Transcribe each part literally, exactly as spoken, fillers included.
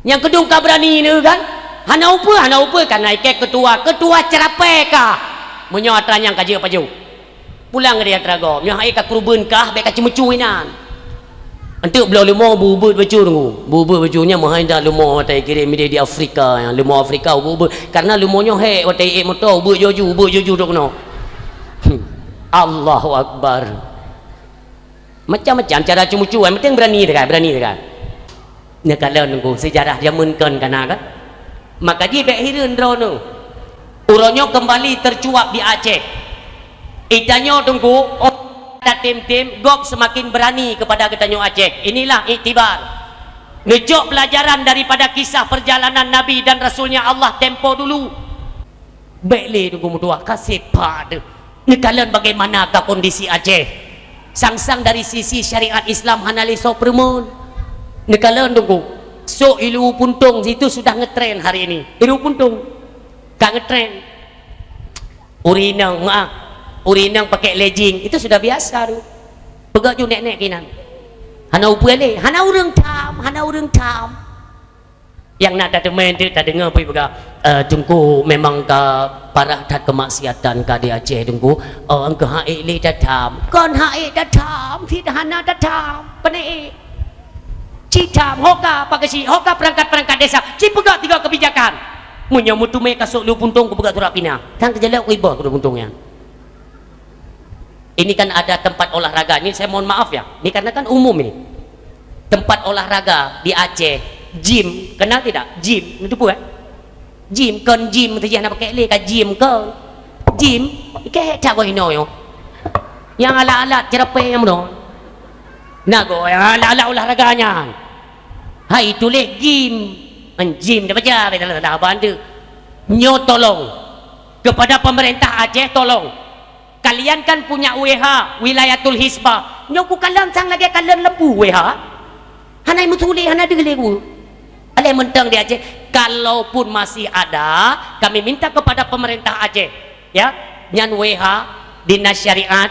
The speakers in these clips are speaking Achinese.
Nyang keudong ka beurani neu kan? Hana upeue, hana upeue, ka na ikée keutua, keutua ceurapée kah. Meunyoe atra nyang ka jeuet pajoh. Pulang di atra gob, nyoe hai ka keureubeuen kah, bék ka ceumeucue inan. Enteuk bloe leumo beubeut bacut nyoe. Beubeut bacut nyan meuhai dak leumo watée kirém idéh di Afrika, leumo Afrika beubeut. Karena leumo nyoe hék watée ék moto beubeut joju, beubeut joju dok keunoe. Allahu Akbar. Macam-macam cara ceumeucue, yang penting beurani teuka, beurani teuka. Neukalon Teungku, seujarah jameun kon ka na kan? Maka jih bék hireuen droeneuh. Uroe nyoe keumbali teucuap di Aceh. Itanyoe Teungku, oh, tatem-tem, gob seumaken beurani keupada geutanyoe Aceh. Inilah iktibar. Neucok peulajaran daripada kisah peurjalanan Nabi dan Rasulnya Allah tempo dulu. Bék lé Teungku meutuah, ka seupah deuh. Neukalon bagaimanakah kondisi Aceh. Sang-sang dari sisi syariat Islam hana lé soe peureumeun. Neukalon Teungku, sok i Luwu Puntong situ sudah ngetren hari ini. I Luwu Puntong ka ngetren. Ureueng inong, maaf, ureueng inong pakai legging, itu sudah biasa tu. Peugah ju nek-nek kinan. Hana upeue lé, hana ureueng tham, hana ureueng tham. Nyang na tateumé teuk tadeungoe peue peugah, "Eh, Teungku memang ka parah that keumaksiatan ka di Aceh Teungku. Oh, engkau hak ék lé tatham." Kon hak ék tatham, fit hana tatham. Pane ék. Ci tham, hoka pakeusi, hoka peurangkat-peurangkat desa. Ci peugah tiga kebijakan. Meunyoe meuteumé ka sok Luwu Puntong kupeugah surat pinah. Kan keujalak kuiboh Luwu Puntong nyan. Ini kan ada tempat olahraga. Ini saya mohon maaf ya. Ini karena kan umum ini. Tempat olahraga di Aceh, gym. Kenal tidak? Gym. Itu pun, eh? Gym, kon gym tu hana pakai lé ka gym kon. Gym, ikée tak kau ino yo. Yang alat-alat cerapé yang mana? Nak go yang alat-alat olahraga nyan. Hai tuléh gym. Kan gym dah baca, dah, dah, dah, bantu. Nyo tolong. Kepada pemerintah Aceh tolong. Kalian kan punya W H, Wilayatul Hisbah. Nyoe kukalon sang lagée kalon lembu W H. Hana meusulet, hana deuh lé ku. Aléh mantong di Aceh, kalaupun masih ada, kami minta kepada pemerintah Aceh, ya, nyan W H, Dinas Syariat,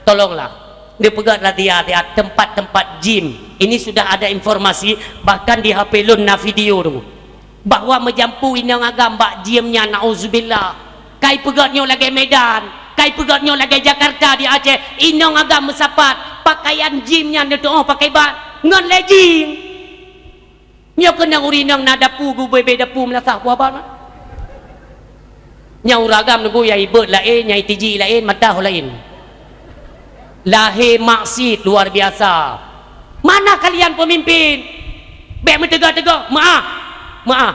tolonglah. Neupeugét razia-razia tempat-tempat gym. Ini sudah ada informasi, bahkan di H P lôn na video tu. Bahwa meujampu inong agam bak gym nyan, nauzubillah. Kai peugét nyoe lagée Medan, kai peugét nyoe lagée Jakarta di Aceh, inong agam meusapat, pakaian gym nyan neutuoh pakai bat ngon legging. Nyoe keunong ureueng inong na dapu, geubée-bée dapu meulasah buah bat. Nyang ureueng agam nunggu nyang ibeuet laén, nyang itiji laén, mata ho laén. Lahé maksiet luar biasa. Mana kalian pemimpin? Bék meuteugah-teugah, meu'ah. Meu'ah.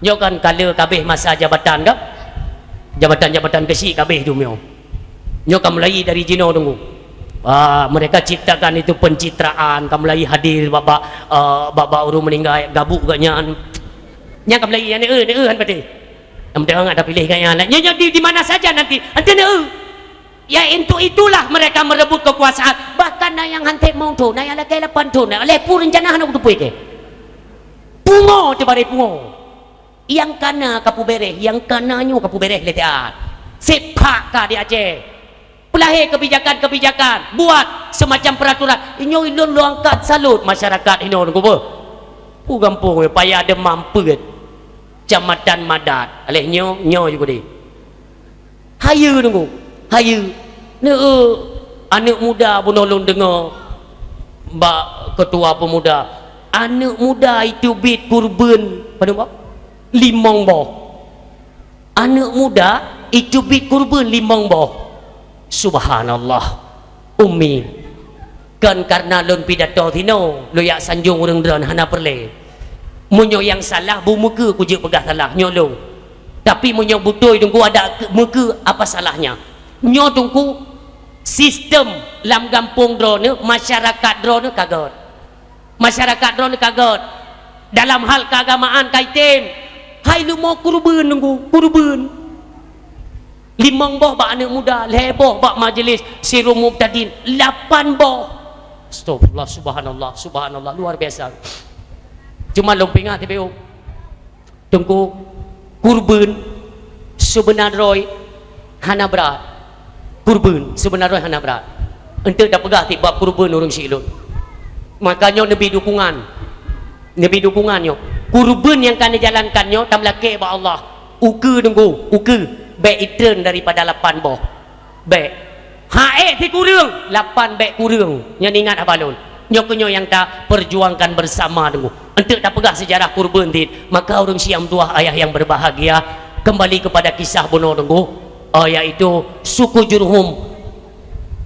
Nyoe kan ka le ka abéh masa jabatan kan? Jabatan-jabatan keuchik ka abéh dumyo. Nyoe ka mulai dari jinoe deungoe. Ah, mereka ciptakan itu pencitraan, ka mulai hadir bak-bak, eh, bak-bak ureueng meuninggai, gabuk gobnyan. Nyan ka mulai nyan, eh, eh, han patéh. Nyang penting ada pilih gobnyan. Nyoe, nyoe di, di mana saja nanti. Nanti, eh. Ya, untuk itulah mereka merebut kekuasaan. Bahkan na nyang han treb limong thon, na nyang lakée lapan thon, na lhée ploh rencana hana kuteupue keu. Pungo teubarée pungo. Nyang kana ka puberéh, nyang kana nyoe ka puberéh lé siat. Sepak ka di Aceh. Peulahé kebijakan-kebijakan, buat semacam peraturan. Inyoe ulôn lôn angkat salut masyarakat inoe nunggu beuh. Pu gampông payah demam peuet. Kecamatan Madat. Aléh nyoe, nyoe ju keudeh. Hayeue nunggu, hayeue. Neu, aneuëk muda bunoe lôn deungoe bak ketua pemuda. Aneuëk muda iteubiet kurbeuen, padum boh? Limong boh. Aneuëk muda iteubiet kurbeuen limong boh. Subhanallah. Umi. Kon kareuna lôn pidato sinoe, lôn jak sanjong ureuëng droen hana peureulée. Meunyoe nyang salah, beumeukeu kujeuet peugah salah, nyoe lôn. Tapi meunyoe beutôi teungku adak meukeu, apa salahnya? Nyoe teungku, sistem lam gampông droeneuh, masyarakat droeneuh ka gét. Masyarakat droeneuh ka gét. Dalam hal keagamaan ka item. Hai leumo kurbeuen teungku, kurbeuen. Limong boh bak aneuëk muda, lhée boh bak majelis Sirul Mubtadin, lapan boh. Astagfirullah, subhanallah, subhanallah, luar biasa. Cuma lôn peuingat, teungku, kurbeuen seubeuna droe hana brat. Kurbeuen seubeuna droe hana brat. Enteuk tapeugah tieb bab kurbeuen ureuëng syiek lôn. Maka nyoe neubi dukungan. Neubi dukungan nyoe. Kurban nyang ka neujalankan nyoe tameulakée bak Allah. Ukeue teungku, ukeue, bék itreun daripada lapan boh. Bék. Hak ék sikureueng, lapan bék kureueng. Nyan ingat haba lôn. Nyoe keuh nyoe nyang taperjuangkan bersama teungku. Enteuk tapeugah sejarah kurban dit, maka ureuëng syiah meutuwah ayah nyang berbahagia, kembali kepada kisah bunoe teungku, eh, yaitu suku Jurhum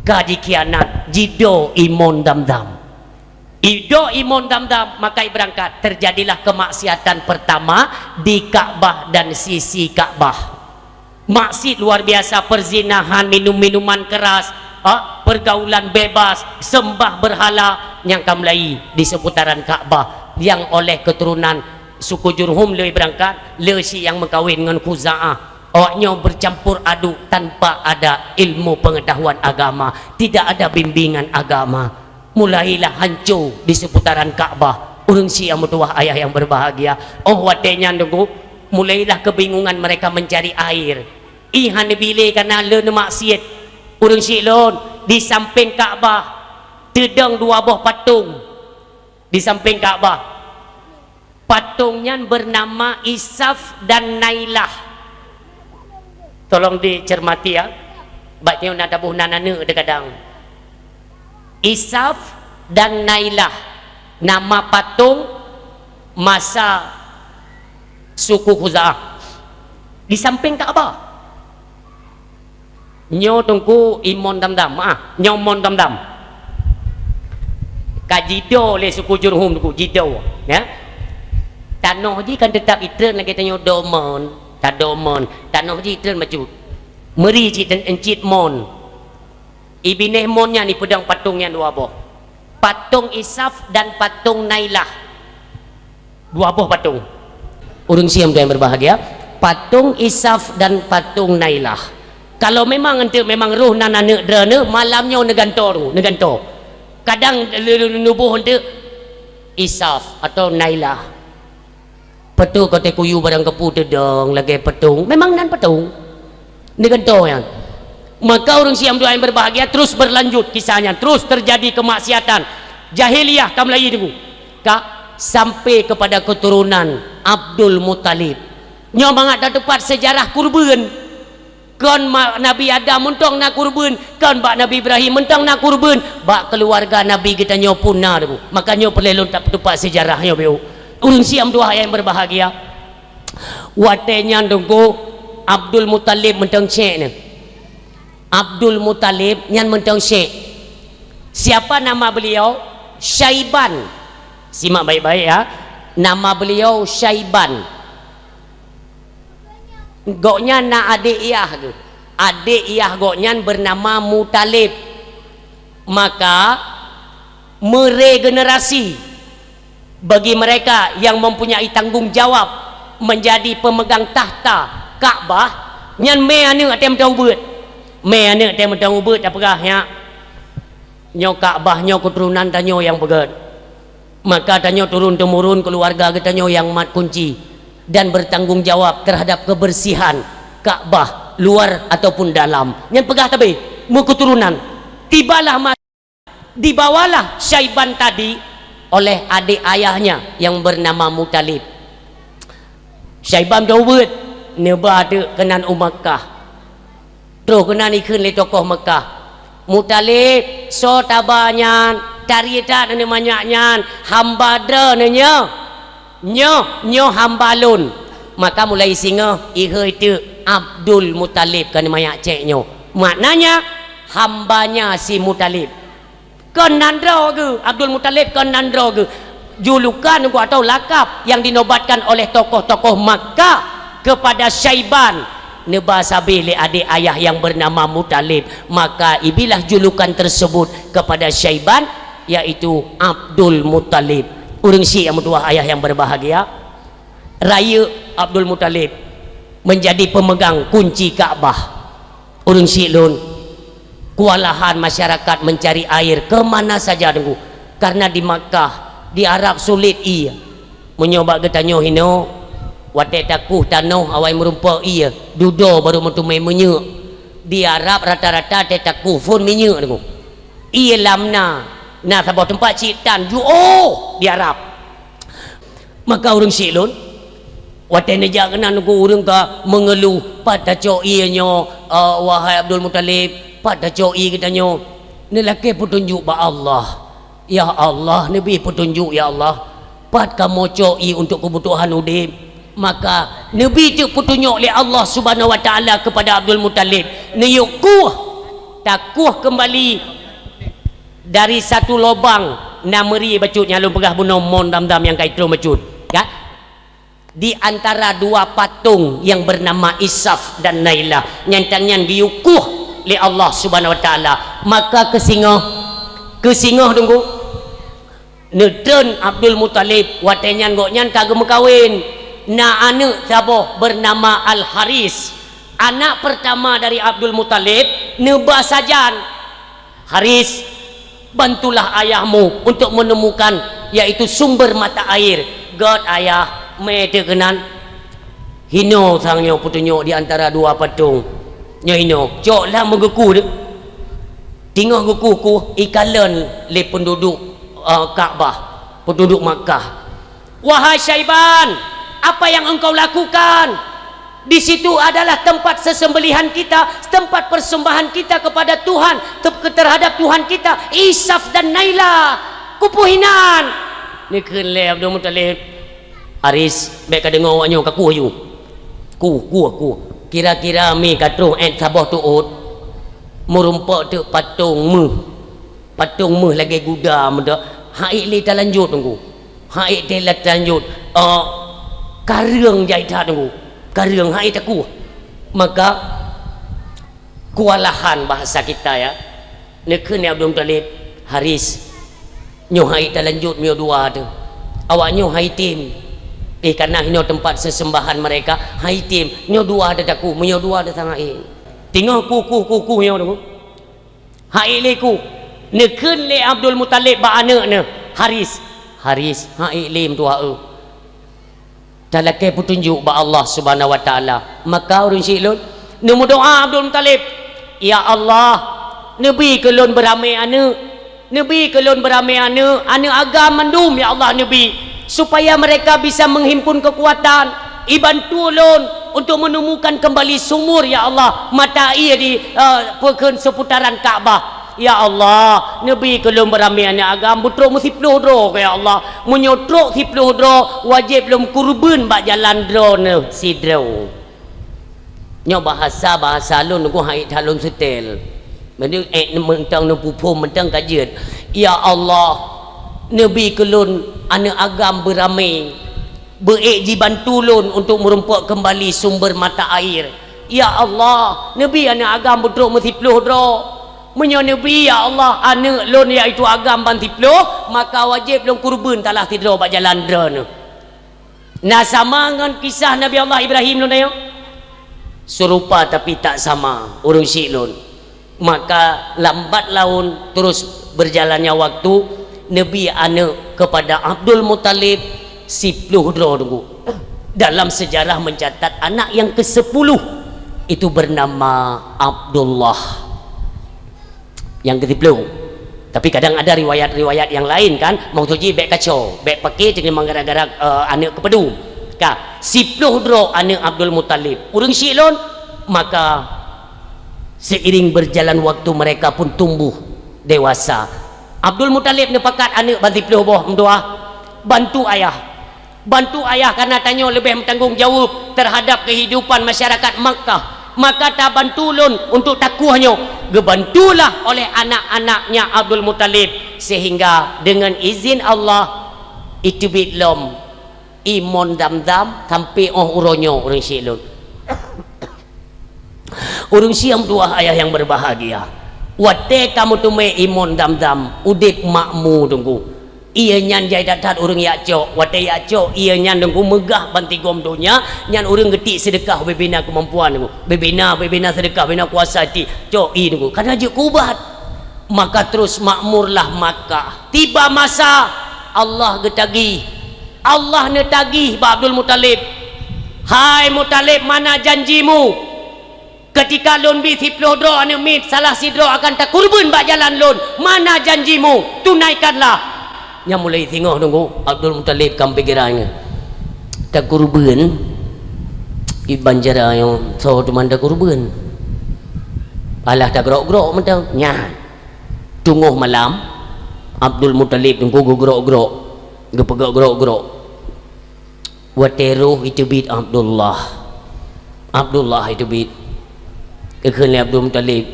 ka jikhianat, jido imon Damdam. Ido imon Damdam, maka iberangkat. Terjadilah kemaksiatan pertama di Ka'bah dan sisi Ka'bah. Maksiat luar biasa, perzinahan, minum minuman keras, ha, pergaulan bebas, sembah berhala nyang ka mulai di seputaran Ka'bah, nyang oleh keturunan suku Jurhum le iberangkat, le si nyang meukawen ngon Khuza'ah. Awaknyoe bercampur aduk tanpa ada ilmu pengetahuan agama, tidak ada bimbingan agama. Mulailah hanco di seputaran Ka'bah. Ureuëng syiah meutuwah ayah nyang berbahagia. Oh, watée nyan teungku, mulailah kebingungan mereka mencari air. Ih, hana bi lé kana le neumaksiat. Ureuëng syiek lôn, di sampéng Ka'bah teudong dua boh patong. Di sampéng Ka'bah. Patong nyan bernama Isaf dan Nailah. Tolong dicermati ya. Bak nyoe na taboh nan aneuk teugadang. Isaf dan Nailah, nama patong masa suku Khuza'ah. Di sampéng Ka'bah. Nyoe teungku imon Damdam, ah, nyoe mon Damdam. Ka jido lé suku Jurhum teungku, jido, ya. Tanoh jih kan teutap itreun lagée tanyoe do mon, tado mon. Tanoh jih itreun bacut. Meuri cit dan encit mon. Ibinéh mon nyan ipeudong patong nyan dua boh. Patong Isaf dan patong Nailah. Dua boh patong. Ureuëng syiek nyang berbahagia, patong Isaf dan patong Nailah. Kalau memang enteuk memang roh nan aneuk droeneuh, malam nyoe neugantoe, neugantoe. Kadang le-, le-, neuboh enteuk Isaf atau Nailah. Peue teuh kote kuyu barang keupeue teudong lagée patong. Memang nan patong. Neugantoe nyan. Maka ureuëng syiek meutuwah nyang berbahagia, terus berlanjut kisah nyan, terus terjadi kemaksiatan. Jahiliyah ka mulai teungku. Ka sampai kepada keturunan Abdul Muthalib. Nyoe mangat tateupat sejarah kurban. Kon ma-, Nabi Adam mantong na kurban, kon bak Nabi Ibrahim mantong na kurban, bak keuluwarga Nabi geutanyoe pun na teungku. Maka nyoe peureulée lôn tateupat sejarah nyoe, bieu. Ureuëng syiek meutuwah nyang berbahagia. Watée nyan teungku, Abdul Muthalib mantong syek nyan. Abdul Muthalib nyan mantong syek. Siapa nama beliau? Syaiban. Simak baik-baik ya. Nama beliau Syaiban. Gobnyan na adék yah geuh. Adék yah gobnyan bernama Muthalib. Maka, meregenerasi bagi mereka yang mempunyai tanggung jawab menjadi pemegang takhta Ka'bah, nyan mé aneuk tém teuh ubeuet. Mé aneuk tém teuh ubeuet tapeugah nyak. Nyoe Ka'bah nyoe keuturonan tanyoe nyang peugét. Maka tanyoe turun-temurun keuluwarga geutanyoe nyang mat kunci dan bertanggung jawab terhadap kebersihan Ka'bah luar ataupun dalam. Nyan peugah tabe, meukeuturonan. Tibalah ma-, dibawalah Syaiban tadi oleh adik ayahnya yang bernama Muthalib. Syaiban teuh ubeuet, neuba teuk keunan u Makkah. Troh keunan ikheun lé tokoh Makkah, "Muthalib, soe taba nyan, tari that aneuk manyak nyan, hamba droeneuh nyoe. Nyoe, nyoe hamba lôn." Maka mulai singoh ihôi teuk Abdul Muthalib keu aneuk manyak cék nyoe. Maknanya, hambanya si Muthalib. Kon nan droe geuh, Abdul Muthalib kon nan droe geuh. Julukan atau lakab yang dinobatkan oleh tokoh-tokoh Makkah kepada Syaiban, neuba sabé lé adik ayah yang bernama Muthalib. Maka ibilah julukan tersebut kepada Syaiban, yaitu Abdul Muthalib. Ureuëng syiek nyang meutuwah ayah yang berbahagia, rayeuk Abdul Muthalib menjadi pemegang kunci Ka'bah. Ureuëng syiek lôn, kewalahan masyarakat mencari air ke mana saja teungku. Karena di Makkah, di Arab sulit ie. Meunyoe bak geutanyoe hinoe, watée takueh tanoh awai meurumpok ie, dudoe barô meuteumé minyeuk. Di Arab rata-rata tée takueh phon minyeuk teungku. Ie lam na, na saboh teumpat cit tan, juoh di Arab. Maka ureuëng syiek lôn, watée neujak keunan, ureuëng ka meungeuluh, "Pat tacok ié nyoe, eh, wahai Abdul Muthalib? Pat tacok ié geutanyoe?" Neulakée peutunjuk bak Allah. "Ya Allah, neubi peutunjuk, ya Allah. Pat kamoe cok ié untuk keubutuhan udeb?" Maka neubi teuk peutunjuk lé Allah Subhanahu wa Taala kepada Abdul Muthalib. Neuyue kueh, takueh keumbali dari satu lubang, na meuri bacut nyang lôn peugah bunoe, mon Zamzam nyang ka itrôn bacut. Ka? Di antara dua patung yang bernama Isaf dan Nailah, nyang tanyan geuyue kueh lé Allah Subhanahu wa Taala. Maka keusingoh, keusingoh Teungku, neutreun Abdul Muthalib, watée nyan gobnyan ka geumeukawen, na aneuëk saboh bernama Al Haris. Anak pertama dari Abdul Muthalib neuba sajan, "Haris, bantulah ayahmu untuk menemukan, yaitu sumber mata air." "Gét ayah, mé teuk keunan." Hinoe sang nyoe peutunyok di antara dua patung. Nyoe hinoe, cok lam meugeukuh deh. Teungoh geukuh-kuh, ikalon lé penduduk, eh, Ka'bah, penduduk Makkah. "Wahai Syaiban, apa yang engkau lakukan? Di situ adalah tempat sesembelihan kita, tempat persembahan kita kepada Tuhan, te-, terhadap Tuhan kita, Isaf dan Naila. Kupuhinan!" Neukheun lé Abdul Muthalib, "Haris, bék ka deungoe awak nyoe, ka kueh yu. Kueh, kueh, kueh. Kira-kira mi ka troh ék saboh teuôt, meurumpok teuk patong meuh. Patong meuh lagée guda meudak, haiek lé talanjut Teungku. Haiek lé talanjut, eh, kareueng jai that Teungku. Kareueng haiek takueh." Maka kewalahan bahasa kita ya. Neukheun lé Abdul Muthalib, "Haris, nyoe haiek talanjut meunyoe dua teuh. Awak nyoe haitem. Eh, karena hinoe tempat sesembahan mereka, haitem. Nyoe dua teuh takueh, meunyoe dua teuh sangat eh." Teungoh kueh, kueh, kueh, kueh nyoe Teungku. Haiek lé kueh. Neukheun lé Abdul Muthalib bak aneuëk neuh, "Haris, Haris, haiek lé meutuah eu. Talakée peutunjuk bak Allah Subhanahu wa Taala." Maka ureuëng syiek lôn, neumeudoá Abdul Muthalib, "Ya Allah, neubi keu lôn beuramé aneuëk. Neubi keu lôn beuramé aneuëk, aneuëk agam mandum, ya Allah, neubi, supaya mereka bisa menghimpun kekuatan, ibantu lôn untuk menemukan kembali sumur, ya Allah, mata air di, eh, peukheun seputaran Ka'bah. Ya Allah, neubi keu lôn beuramé aneuëk agam beutrok meusiploh droe, ya Allah. Meunyoe trok siploh droe, wajéb lôn kurbeuen bak jalan droeneuh sidroe." Nyoe bahasa, bahasa lôn Teungku haiek that lôn seutée. Meunyoe ék mantong neupuphom mantong ka jeuet. "Ya Allah, neubi keu lôn aneuëk agam beuramé, beuék jibantu lôn untuk meurumpok keumbali sumber mata air. Ya Allah, neubi aneuëk agam beutrok meusiploh droe. Meunyoe neubi, ya Allah, aneuëk lôn yaitu agam ban siploh, maka wajéb lôn kurbeuen salah sidroe bak jalan droeneuh." Na sama ngon kisah Nabi Allah Ibrahim lôn nyoe? Seurupa tapi tak sama, ureuëng syiek lôn. Maka lambat laun terus berjalannya waktu, neubi aneuëk kepada Abdul Muthalib siploh droe Teungku. Dalam sejarah mencatat anak yang kesepuluh itu bernama Abdullah. Nyang keusiploh. Tapi kadang ada riwayat-riwayat nyang laén kan, maksud jih bék kacau, bék paké cit memang gara-gara, eh, aneuëk keupeudum. Ka, siploh droe aneuëk Abdul Muthalib. Ureuëng syiek lôn, maka seiring berjalan waktu mereka pun tumbuh dewasa. Abdul Muthalib neupakat aneuëk ban siploh boh meudoá, "Bantu ayah. Bantu ayah, karena tanyoe leubeh meutanggong jaweueb terhadap kehidupan masyarakat Makkah. Maka tabantu lôn untuk takueh nyoe." Geubantulah oleh anak-anaknya Abdul Muthalib, sehingga dengan izin Allah, iteubiet lom imon Zamzam sampai óh uroe nyoe ureuëng syiek lôn. Ureuëng syiek meutuah ayah yang berbahagia. Watée ka meuteumé imon Zamzam, udeb makmu Teungku. Ié nyan jai that-that ureuëng jak cok. Watée jak cok, ié nyan Teungku meugah bansigom donya, nyan ureuëng geutik seudeukah bubena keumampuan Teungku. Bubena, bubena seudeukah, bubena kuasa tik. Cok ié Teungku. Karena jeuet keu ubat. Maka terus makmurlah Makkah. Tiba masa Allah geutagih. Allah neutagih bak Abdul Muthalib. "Hai Muthalib, mana janjimu? Ketika lôn bi siploh droe aneuëk miet, salah sidroe akan takurbeuen bak jalan lôn. Mana janjimu? Tunaikanlah." Nyan mulai singoh Teungku, Abdul Muthalib ka meupikiran nyan. Takurban, iban cara nyoe, soe teuma takurban. Alah tagrok-grok mantong. Nyan. Teungoh malam, Abdul Muthalib teungku geugrok-grok, geupeugah grok-grok. Watée roh iteubiet Abdullah. Abdullah iteubiet. Geukheun lé Abdul Muthalib,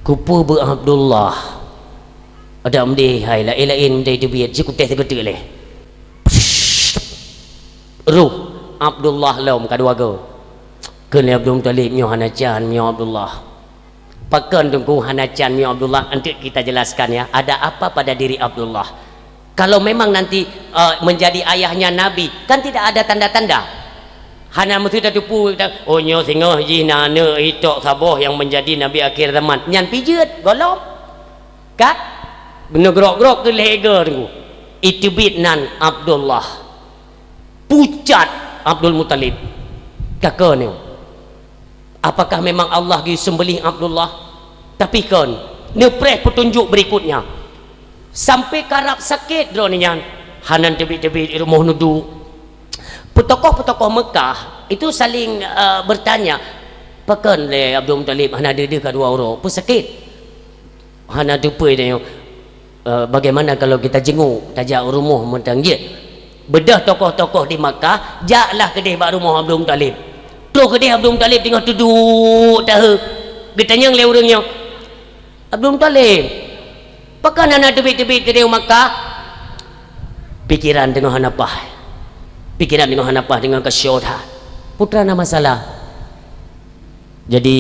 "Keupeue beu Abdullah? Adak meudeh hai laén-laén meudeh iteubiet, jikuteh sigoe teuk lé." Roh Abdullah lom ka dua go. Kheun lé Abdul Muthalib, "Nyoe hana can, nyoe Abdullah." Pakon teungku hana can, nyoe Abdullah? Eunteuk kita jelaskan ya, ada apa pada diri Abdullah. Kalau memang nanti, eh, menjadi ayahnya Nabi, kan tidak ada tanda-tanda. Hana meusti tateupeue, oh, nyoe singoh jih na aneuk itok saboh nyang menjadi nabi akhir zaman. Nyan pih jeuet, gohlom. Ka? Neugrok-grok keu lhée go teungku. Iteubiet nan Abdullah. Pucat Abdul Muthalib. Ka keuneuk. Apakah memang Allah geuseumbeuléh Abdullah? Tapi kon, neupreh peutunjuk berikutnya. Sampai karab sakét droeneuh nyan. Hana teubiet-teubiet rumoh neuduek. Peutokoh-peutokoh Mekah itu saling, eh, bertanya, "Pakon lé Abdul Muthalib hana deuh-deuh ka dua uroe? Peue sakét?" Hana teupeue tanyoe, eh, bagaimana kalau kita jenguk, tajak u rumoh mantong jeuet. Beudôh tokoh-tokoh di Makkah, jaklah keudeh bak rumoh Abdul Muthalib. Troh keudeh Abdul Muthalib teungoh teuduek tahe. Geutanyong lé ureuëng nyoe, "Abdul Muthalib, pakon hana teubiet-teubiet keudeh u Makkah?" Pikiran teungoh hana paih. Pikiran teungoh hana paih, teungoh keushoe that. Peue teuma na masalah. Jadi,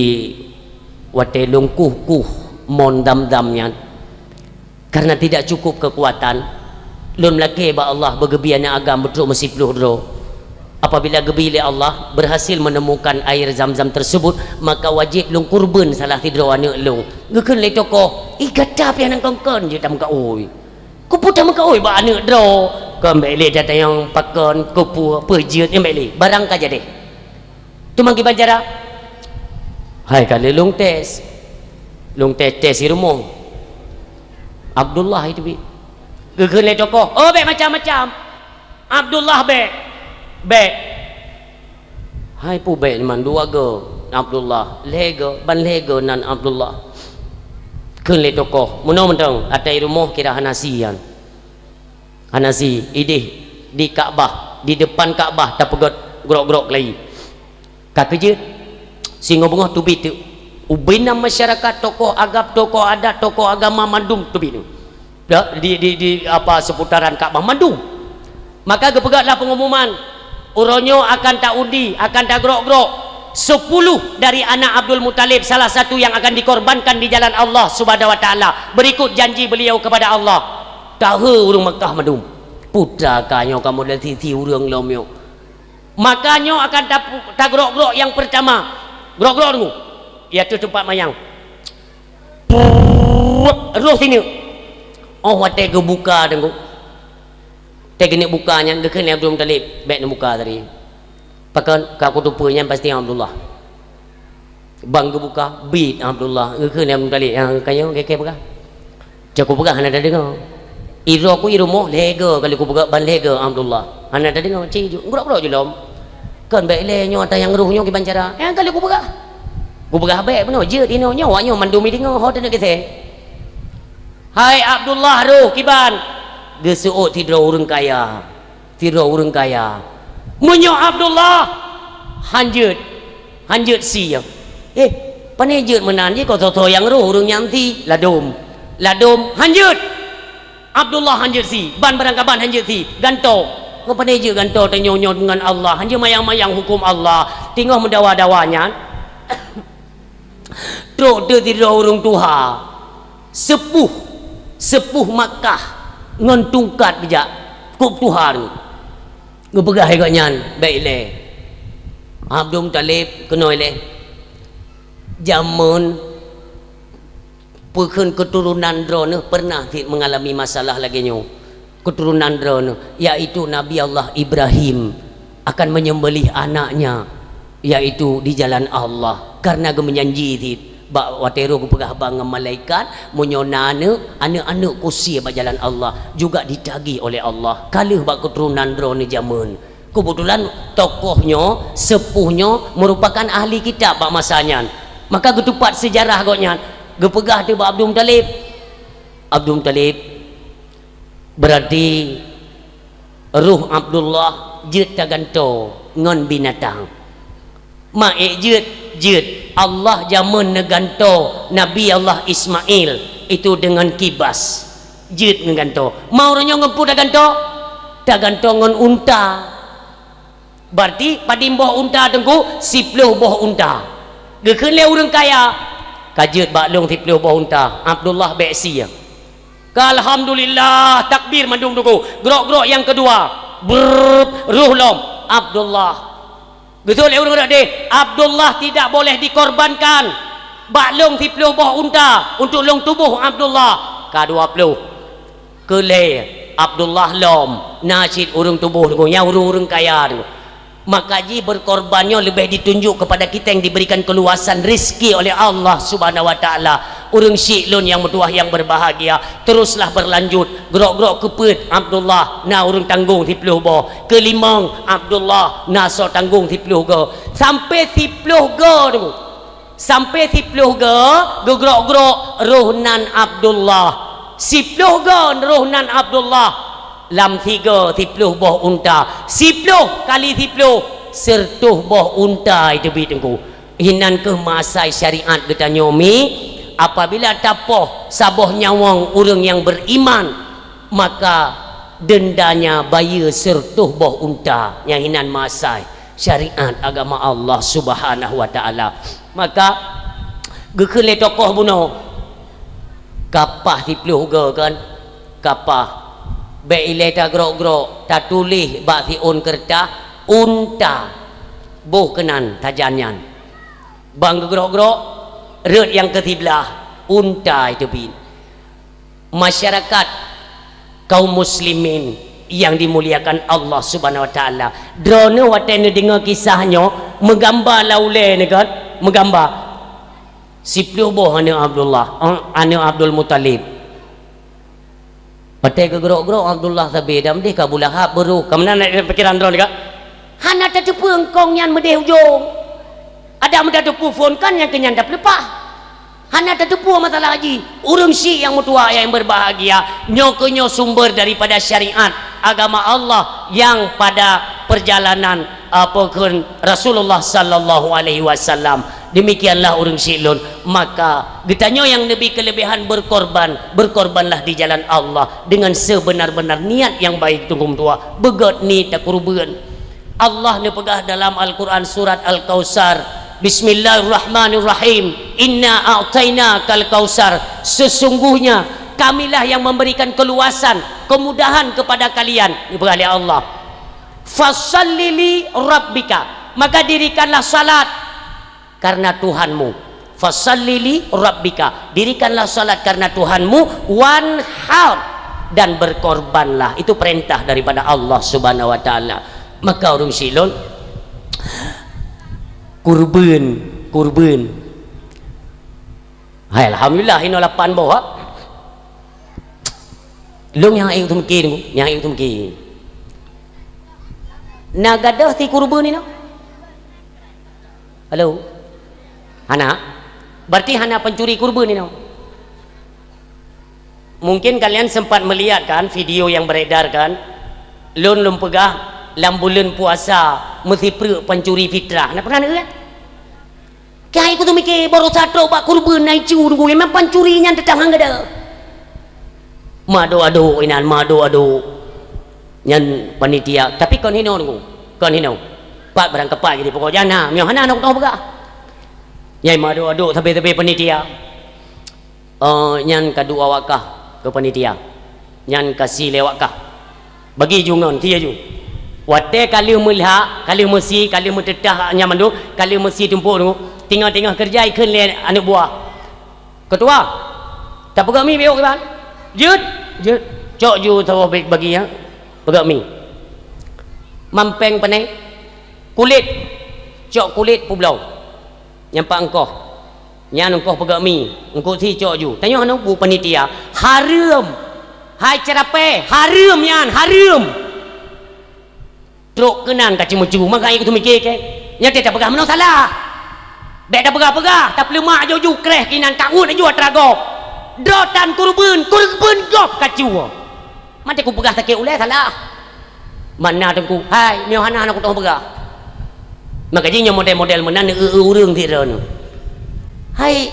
watée lôn kueh-kueh mon Zamzam nyan, karena tidak cukup kekuatan, lôn lakée bak Allah beugeubri aneuëk agam beutrok meusiplôh droe. Apabila geubri lé Allah berhasil menemukan air Zamzam tersebut, maka wajéb lôn kurban salah sidroe aneuëk lôn. Geukheun lé tokoh, "Ih, gata pih hana kon-kon jeuet tameukaôi. Keupeue tameukaôi bak aneuëk droe? Kon bék lé tatanyong pakon, keupeue, peue jeuet, nyan bék lé. Barang ka jadeh." Teuma kiban cara? Hai ka lheueh lôn tes. Lôn tes-tes di rumoh. Abdullah itu bi. Geukheun lé tokoh, "Oh, bék macam-macam. Abdullah bék. Bék." Hai peue bék nyan dua go Abdullah, lhée go, ban lhée go nan Abdullah. Kheun lé tokoh, "Meunoe mantong, ata i rumoh kira hana sie nyan." Hana sie, ideh di Ka'bah, di depan Ka'bah tapeugét grok-grok lagi. Ka keujeuet, singoh beungoh teubiet teuk. Ubena masyarakat, tokoh agam, tokoh adat, tokoh agama mandum teubiet teuk. Da-, di, di, di apa, seputaran Ka'bah mandum. Maka geupeugét lah pengumuman, "Uroe nyoe akan ta-undi, akan tagrok-grok sepuluh dari anak Abdul Muthalib, salah satu yang akan dikorbankan di jalan Allah Subhanahu wa Taala, berikut janji beliau kepada Allah." Tahe ureuëng Makkah mandum. Peue teuma ka nyoe kamoe dan sisi ureuëng lom nyoe. Maka nyoe akan tapu-, tagrok-grok nyang pertama. Grok-grok deungoe. Ia tu teumpat manyang. Pruet, roh sineuk. Oh, watée geubuka deungoe. Watée geuneuk buka nyan, geukheun lé Abdul Muthalib, "Bék neubuka tadi. Pakon ka kuteupeue nyan pasti Abdullah." Ban geubuka, biet Abdullah. Geukheun lé Abdul Muthalib, "Nyang ka nyoe, keu-keu peugah." "Cok kupeugah hana tadeungoe. Idroe ku i rumoh lhée go kali kupeugah ban lhée go Abdullah. Hana tadeungoe, ci ju, grok-grok ju lom. Kon bék lé nyoe ata nyang roh nyoe kiban cara. Nyang kali kupeugah. Kupeugah bék bunoe jeuet inoe nyoe, awak nyoe mandum i deungoe, ho taneuk geuthée." "Hai Abdullah roh kiban?" Geuseuôt sidroe ureuëng kaya. Sidroe ureuëng kaya. "Meunyoe Abdullah, hanjeuet, hanjeuet sie." "Eh, pane jeuet meunan jih, kon soe-soe nyang roh ureuëng nyan sie?" "Ladom. Ladom, hanjeuet. Abdullah hanjeuet sie, ban barangkaban hanjeuet sie, gantoe." "Kon pane jeuet gantoe, tanyoe nyoe ngon Allah, hanjeuet mayang-mayang huköm Allah." Teungoh meudawa-dawa nyan, trok teuk sidroe ureuëng tuha, seupuh, seupuh Makkah ngon tungkat geujak, kôb tuha nyoe. Geupeugah lé gobnyan, "Bék ilée. Abdul Muthalib keunoe ilée. Jameun peukheun keuturonan droeneuh pernah cit mengalami masalah lagée nyoe. Keuturonan droeneuh, yaitu Nabi Allah Ibrahim, akan menyembelih anaknya, yaitu di jalan Allah, karena geumeujanji cit." Bak watée roh geupeugah haba ngon malaikat, "Meunyoe na aneuëk, aneuëk-aneuëk ku sie bak jalan Allah, juga ditagih oleh Allah, ka lheueh bak keuturonan droeneuh jameun." Keubeutulan tokoh nyoe, seupoh nyoe meurupakan ahli kitab bak masa nyan. Maka geutupat seujarah gobnyan, geupeugah teuh bak Abdul Muthalib, "Abdul Muthalib, beurati roh Abdullah jeuet tagantoe ngon binatang." "Ma ék jeuet?" "Jeuet. Allah jameun neugantoe Nabi Allah Ismail itu deungon kibas. Jeuet neugantoe." "Ma uroe nyoe ngon peue tagantoe?" "Tagantoe ngon unta." "Beurati padum boh unta, Teungku?" "Siploh boh unta." Geukheun lé ureuëng kaya, "Ka jeuet bak lôn siploh boh unta." "Abdullah, bék sie." Ka alhamdulillah, takbir mandum, Teungku. Grok-grok nyang keudua, brrrr, roh lom. "Abdullah." Geutôi lé ureuëng rot deh, "Abdullah tidak boleh dikorbankan. Bak lôn siploh boh unta untuk lôn tuboh Abdullah." Ka dua ploh. Keu lhée, Abdullah lom, na cit ureuëng tuboh, Teungku, nyang ureuëng-ureuëng kaya, Teungku. Maka jih berkorban nyoe leubeh ditunjuk kepada kita yang diberikan keluasan rezeki oleh Allah Subhanahu wa Taala. Ureuëng syiek lôn nyang meutuwah nyang berbahagia, teruslah berlanjut. Grok-grok keupeuet, Abdullah, na ureuëng tanggong siploh boh. Keulimong, Abdullah, na soe tanggong siploh goe. Sampai siploh goe, Teungku. Sampai siploh goe geugrok-grok roh nan Abdullah. Siploh goe roh nan Abdullah. Lam sigoe siploh boh unta. Siploh kali siploh, seureutoh boh unta iteubiet, Teungku. Inan kheueh meuasai syariat geutanyoe mi, apabila tapoh saboh nyawöng ureuëng nyang beriman, maka dendanya bayeue seureutoh boh unta. Nyang inan meuasai syariat agama Allah Subhanahu wa Taala. Maka geukheun lé tokoh bunoe, "Ka paih siploh goe kon? Ka paih. Bék ilée tagrok-grok, tatuléh bak siôn keureutah, unta. Boh keunan sajan nyan." Ban geugrok-grok, rot nyang keusiblah, unta iteubiet. Masyarakat kaum muslimin yang dimuliakan Allah Subhanahu wa Taala, droeneuh watée neudeungoe kisah nyoe, meugamba lam ulée neuh kon, meugamba siploh boh aneuëk Abdullah, eh, aneuëk Abdul Muthalib. Watée geugrok-grok Abdullah sabe, dan deh ka Abu Lahab beuroh. Ka meunan lam pikiran droeneuh ka? Hana tateupeue eungkong nyan meudeh ujong. Adak meutateupeue phon kan nyang keunyan dap leupah. Hana tateupeue masalah jih. Ureuëng syiek nyang meutuwah nyang berbahagia, nyoe keuh nyoe sumber daripada syariat agama Allah nyang pada perjalanan, apa kheun, Rasulullah sallallahu alaihi wasallam. Demikianlah ureuëng syiek lôn. Maka geutanyoe nyang neubi keuleubehan berkorban, berkorbanlah di jalan Allah dengan sebenar-benar niat nyang baik, Teungku meutuwah. Beugét ni takureubeuen. Allah neupeugah dalam Al-Quran surat Al-Kautsar, "Bismillahirrahmanirrahim. Inna a'tainakal kautsar." Sesungguhnya Kamilah yang memberikan keluasan, kemudahan kepada kalian, neupeugah lé Allah. "Fashalli li rabbika." Maka dirikanlah salat karena Tuhanmu. "Fashalli li rabbika." Dirikanlah salat karena Tuhanmu, "wanhar," dan berkorbanlah. Itu perintah daripada Allah Subhanahu wa Taala. Maka ureuëng syiek lôn, kurban, kurban. Hai, alhamdulillah, inoe lapan boh, ha? Lôn nyang ayue teumeuki, nyang ayue teumeuki. Na gadôh si kurban inoe? Halo? Hana? Berarti hana pencuri kurban inoe. Mungkin kalian sempat melihat kan video yang beredar kan? Lôn, lôn peugah lam buleuen puasa meusipreuk pencuri fitrah. Na pernah neueu kan? Keuhai kuteumike barosa trok bak kurban na icu nunggu, memang pancuri nyan teutang han gadôh. Meuadok-adok inan, meuadok-adok. Nyan panitia, tapi kon hinoe nunggu, kon hinoe. Pat barang keupat jadi pokok jana, meunyoe hana nong tong peugah. Nyai meuadok-adok sabe-sabe panitia. Oh, nyan ka dua wakah keu panitia. Nyan ka si lé wakah. Bagi ju ngon, si ju. Watée ka lheueh meulhak, ka lheueh meusi, ka lheueh meuteutah nyan mandum, ka lheueh meusi tumpok tu, teungoh-teungoh keureuja ikheun lé aneuk buah. "Ketua, tapeugah mi beu kiban?" "Jeuet, jeuet." "Cok ju saboh bagi, ya. Peugah mi." "Mampeng pane?" "Kulét." "Cok kulét publoe." "Nyang pat eungkoh." "Nyan eungkoh peugah mi, eungkoh si cok ju." Tanyoe aneuk bu panitia, hareuem. Hai ceurapée, hareuem nyan, hareuem. Trok keunan ka ceumucu, maka ayah kutu mikir ke. Nyan teuh tapeugah meunoe salah. Bèk tapeugah-peugah, tapeuleumak aju-aju kreh keunan ka ngut aju atra gob. Droe tan kureubeuen, kureubeuen gob ka cue. Mantong kupeugah sakét ulèe salah. Mana teungku, hai, meuhana hana kutoh peugah. Maka jih nyoe model-model meunan eu-eu ureueng sidroe nyoe. Hai,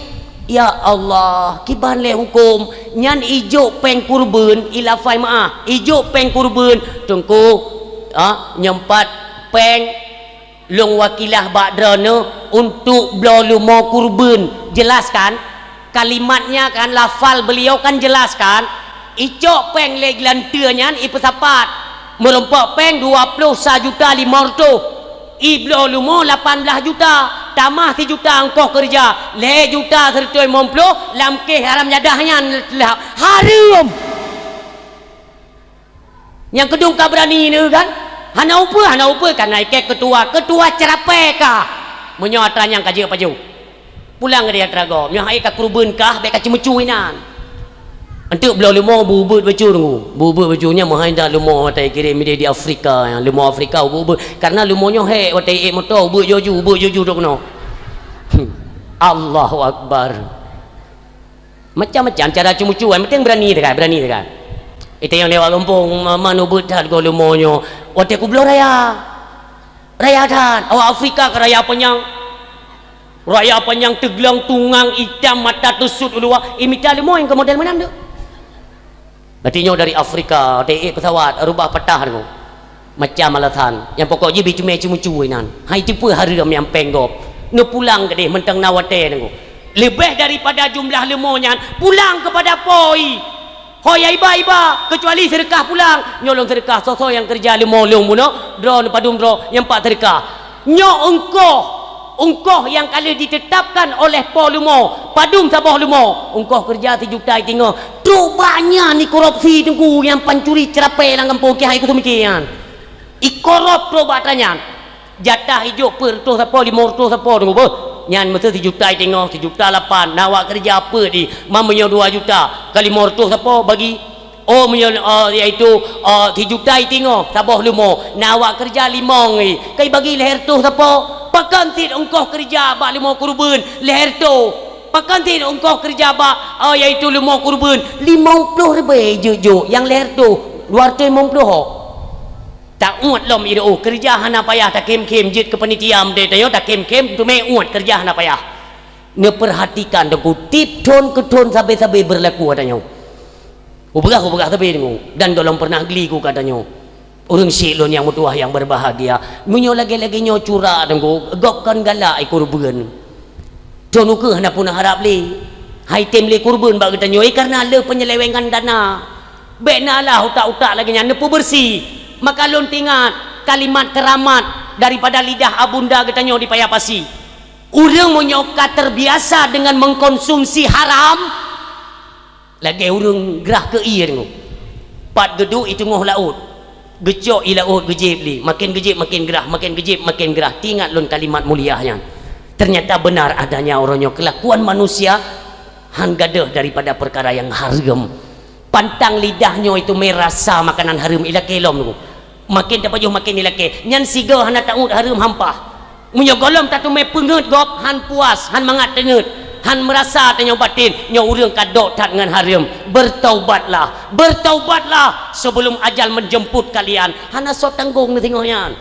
ya Allah, kiban lé huköm, nyan ijok péng kureubeuen, ilafai meu'ah, ijok péng kureubeuen, teungku, ah, nyoe pat péng lôn wakilah bak droeneuh untuk bloe leumo kureubeuen. Jelas kan? Kalimatnya kan, lafal beliau kan jelas kan? Icok péng lé geulanteue nyan ipeusapat. Meurumpok péng dua ploh sa juta limong reutôh. Ibloe leumo lapan blaih juta. Tamah sijuta ongkoh keureuja. Lhèe juta sireutôh limong ploh lam kèh haram jadah nyan. Hareuem! Nyang keudum ka beurani neu kan? Hana upeue, hana upeue, ka na ikèe keutua, keutua ceurapèe kah. Meunyoe atra nyang ka jeuet pajoh. Pulang di atra gob, nyoe hai ka kureubeuen kah, bèk ka ceumucu inan. Enteuk bloe leumo beu-ubeuet bacut nyoe. Beu-ubeuet bacut nyan meuhai dak leumo watèe kirém di Afrika, leumo Afrika beu-ubeuet. Karena leumo nyoe hèk watèe ék moto, ubeuet joju, ubeuet joju dok keunoe. Allahu Akbar. Macam-macam cara ceumucu, yang penting beurani teuka, beurani teuka. Ita nyang lewat gampông, ma-, man ubeuet that goe leumo nyoe. Watèe kubloe raya. Raya that. Awak Afrika ka raya panyang. Raya panyang teugleueng tungang itam mata teusut u luwa. Imita leumo nyang keu model meunan tu. Berarti nyoe dari Afrika, watèe ék pesawat, rubah patah tu. Macam alasan. Nyang pokok jih bicumé ceumucu inan. Hai tipe hareuem nyang péng gob. Neupulang keudéh mantong na watèe nyoe. Leubeh daripada jumlah leumo nyan, pulang keupada Po i. Ho ya iba-iba, keucuali seudeukah pulang. Nyoe lôn seudeukah, soe-soe nyang keureuja leumo lôn bunoe, droe neupadum droe, nyang pat seudeukah. Nyoe ongkoh, ongkoh nyang ka lheueh ditetapkan oleh po leumo, padum saboh leumo, ongkoh keureuja sijuta itingoh. Trok bak nyan ikorupsi teungku nyang pancuri ceurapèe lam gampông keuhai kuteumiké nyan. Ikorop trok bak atra nyan. Jatah ijok peuet reutôh sapo, limong reutôh sapo teungku beuh. Nyan meuseu sijuta itingoh, sijuta lapan, na awak keureuja peuet di, ma meunyoe dua juta, ka limong reutôh sapo bagi. Oh, meunyoe, eh, yaitu, eh, sijuta itingoh saboh leumo, na awak keureuja limong i, kai bagi lhèe reutôh sapo. Pakon cit ongkoh keureuja bak leumo kureubeuen lhèe reutôh? Pakon cit ongkoh keureuja bak, eh, yaitu leumo kureubeuen limong ploh ribèe jeuet-jeuet, nyang lhèe reutôh, dua reutôh limong ploh ho. Tauet lom iroh, keureuja hana payah, takhém-khém jeuet keu panitia meudeh tanyoe, takhém-khém teumé uet, keureuja hana payah. Neupeurhatikan teungku, tiep thon keu thon sabe-sabe beurlaku ata nyoe. Ubeugah-ubeugah sabe teungku, dan gohlom peureunah gli ku ka ata nyoe. Ureueng syik lôn nyang meutuwah nyang beurbahagia, meunyoe lagèe-lagèe nyoe curak teungku, gob kon galak i kureubeuen. Thon ukeue hana puna harab lé. Hai tem lé kureubeuen bak geutanyoe, eh, kareuna le penyelewengan dana. Bèk na lah utak-utak lagèe nyan, neupeubeursi. Maka lôn teuingat kalimat keuramat daripada lidah abunda geutanyoe di Paya Pasi. Ureueng meunyoe ka terbiasa dengan mengkonsumsi haram, lagèe ureueng grah keu ie teungku. Pat geuduek i teungoh laôt, geucok i laôt geujieb lé, maken geujieb maken grah, maken geujieb maken grah. Teuingat lôn kalimat mulia nyan. Ternyata benar adanya uroe nyoe keulakuan manusia han gadôh daripada peukara nyang hareuem. Pantang lidah nyoe itu meurasa makanan hareuem ilakèe lom teungku. Maken tapajoh maken ilakèe. Nyan sigoe hana tauet hareuem hampah. Meunyoe gohlom tateumé peungeuet gob, han puas, han mangat teungeuet, han meurasa tanyoe baten, nyoe ureueng ka dok that ngon hareuem. Bertaubatlah, bertaubatlah sebelum ajal menjemput kalian. Hana soe tanggong neusingoh nyan.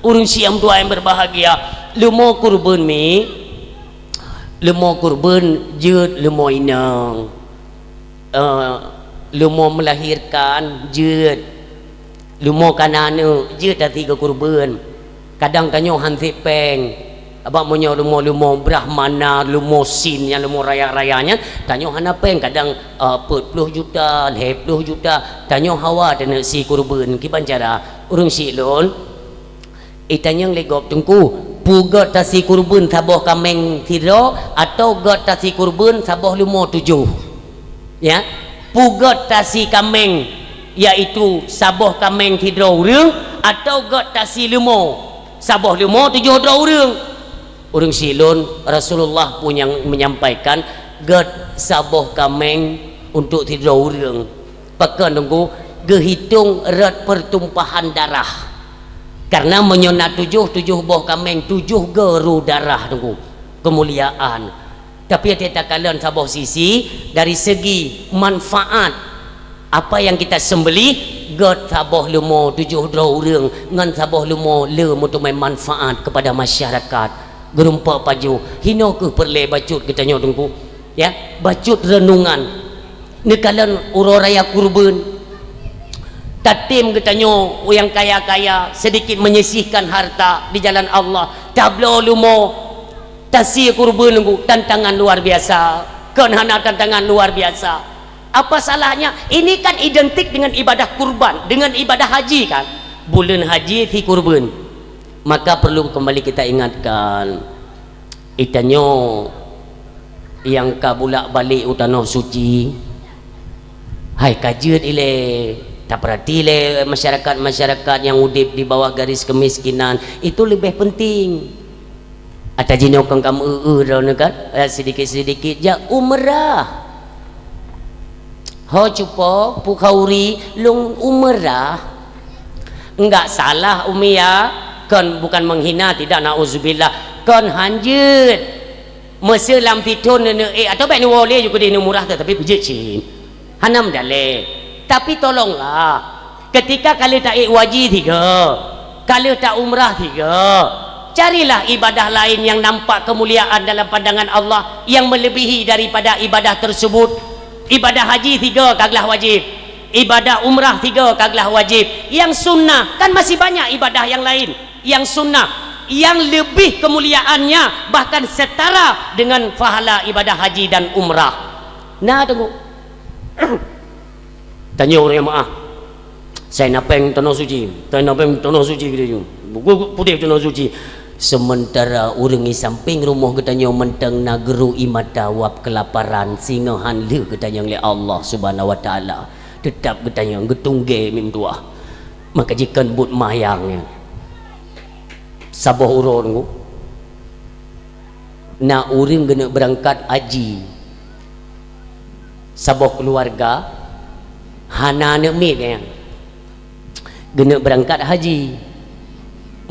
Ureueng syik meutuwah nyang beurbahagia, leumo kureubeuen mi, leumo kureubeuen jeuet leumo inong. Eh, leumo meulahirkan jeuet, leumo kana aneuk jeuet tasi keu kureubeuen. Kadang tanyoe han sép péng. Abang meunyoe leumo-leumo Brahmana, leumo Sin nyan, leumo raya-raya nyan, tanyoe hana péng. Kadang, eh, peuet ploh juta, lhèe ploh juta, tanyoe hawa taneuk si kureubeuen. Kiban cara? Ureueng syik lôn, itanyong lé gob teungku, peue göt tasi kureubeuen saboh kaméng sidroe, atawa göt tasi kureubeuen saboh leumo tujoh? Ya, peue göt tasi kaméng, yaitu saboh kaméng sidroe ureueng, atawa göt tasi leumo, saboh leumo tujoh droe ureueng? Ureueng syik lôn, Rasulullah pun nyang menyampaikan, göt saboh kaméng untuk sidroe ureueng. Pakon teungku? Geuhitong rot pertumpahan darah. Karena meunyoe na tujoh, tujoh boh kaméng, tujoh geu ru darah, Teungku, keumuliaan. Tapi até takalon saboh sisi, dari segi manfaat, apa yang kita sembelih, gét saboh leumo tujoh droe ureuëng ngon saboh leumo le meuteumé manfaat kepada masyarakat. Geurumpok pajoh, hinoe kheueh peureulée bacut geutanyoe, Teungku. Ya, bacut renungan. Neukalon uroe raya kurban. Tatem geutanyoe nyang kaya-kaya sedikit menyisihkan harta di jalan Allah. Tabloe leumo, tasie kurban, Teungku, tantangan luar biasa. Kon hana tantangan luar biasa. Apa salahnya? Ini kan identik dengan ibadah kurban, dengan ibadah haji kan. Buleuen haji si kurban. Maka perlu kembali kita ingatkan, geutanyoe nyang ka bulak-balik u tanoh suci, hai ka jeuet ilée, tapeurati lé masyarakat-masyarakat nyang udeb di bawah garis kemiskinan, itu leubeh penting. Ata jinoe kon ka meu-eu droeneuh kan, eh, sedikit-sedikit jak umrah. Ho cupo, pu khauri, lôn umrah. Enggak salah, Umi, ya. Kon, bukan menghina, tidak, nauzubillah. Kon hanjeuet. Meuseu lam sithon neuneuk ék, atau bék neuwoe lé ju keudeh neumurah teuh, tapi peujeuet cit. Hana meudalé. Tapi tolonglah, ketika ka lheueh taék u haji tiga, ka lheueh ta umrah tiga, carilah ibadah lain yang nampak kemuliaan dalam pandangan Allah yang melebihi daripada ibadah tersebut. Ibadah haji tiga ka glah wajib. Ibadah umrah tiga ka glah wajib. Yang sunnah, kan masih banyak ibadah yang lain. Yang sunnah, yang lebih kemuliaannya, bahkan setara dengan pahala ibadah haji dan umrah. Nah, tengok. Tanyoe ureuëng nyang meu'ah. Sai na péng tanoh suci, sai na péng tanoh suci geutanyoe. Buku pudeh tanoh suci. Sementara ureuëng di samping rumoh geutanyoe mantong na geuru'i mata wab keulaparan, singoh han lheueh geutanyong lé Allah Subhanahu wa Taala. Teutap geutanyong geutunggé mim tuah. Maka jikheun buet mayang nyan. Saboh uroe nyoe, na ureuëng geuneuk beurangkat haji. Saboh keuluwarga hana aneuk miet nyan. Geuneuk beurangkat haji.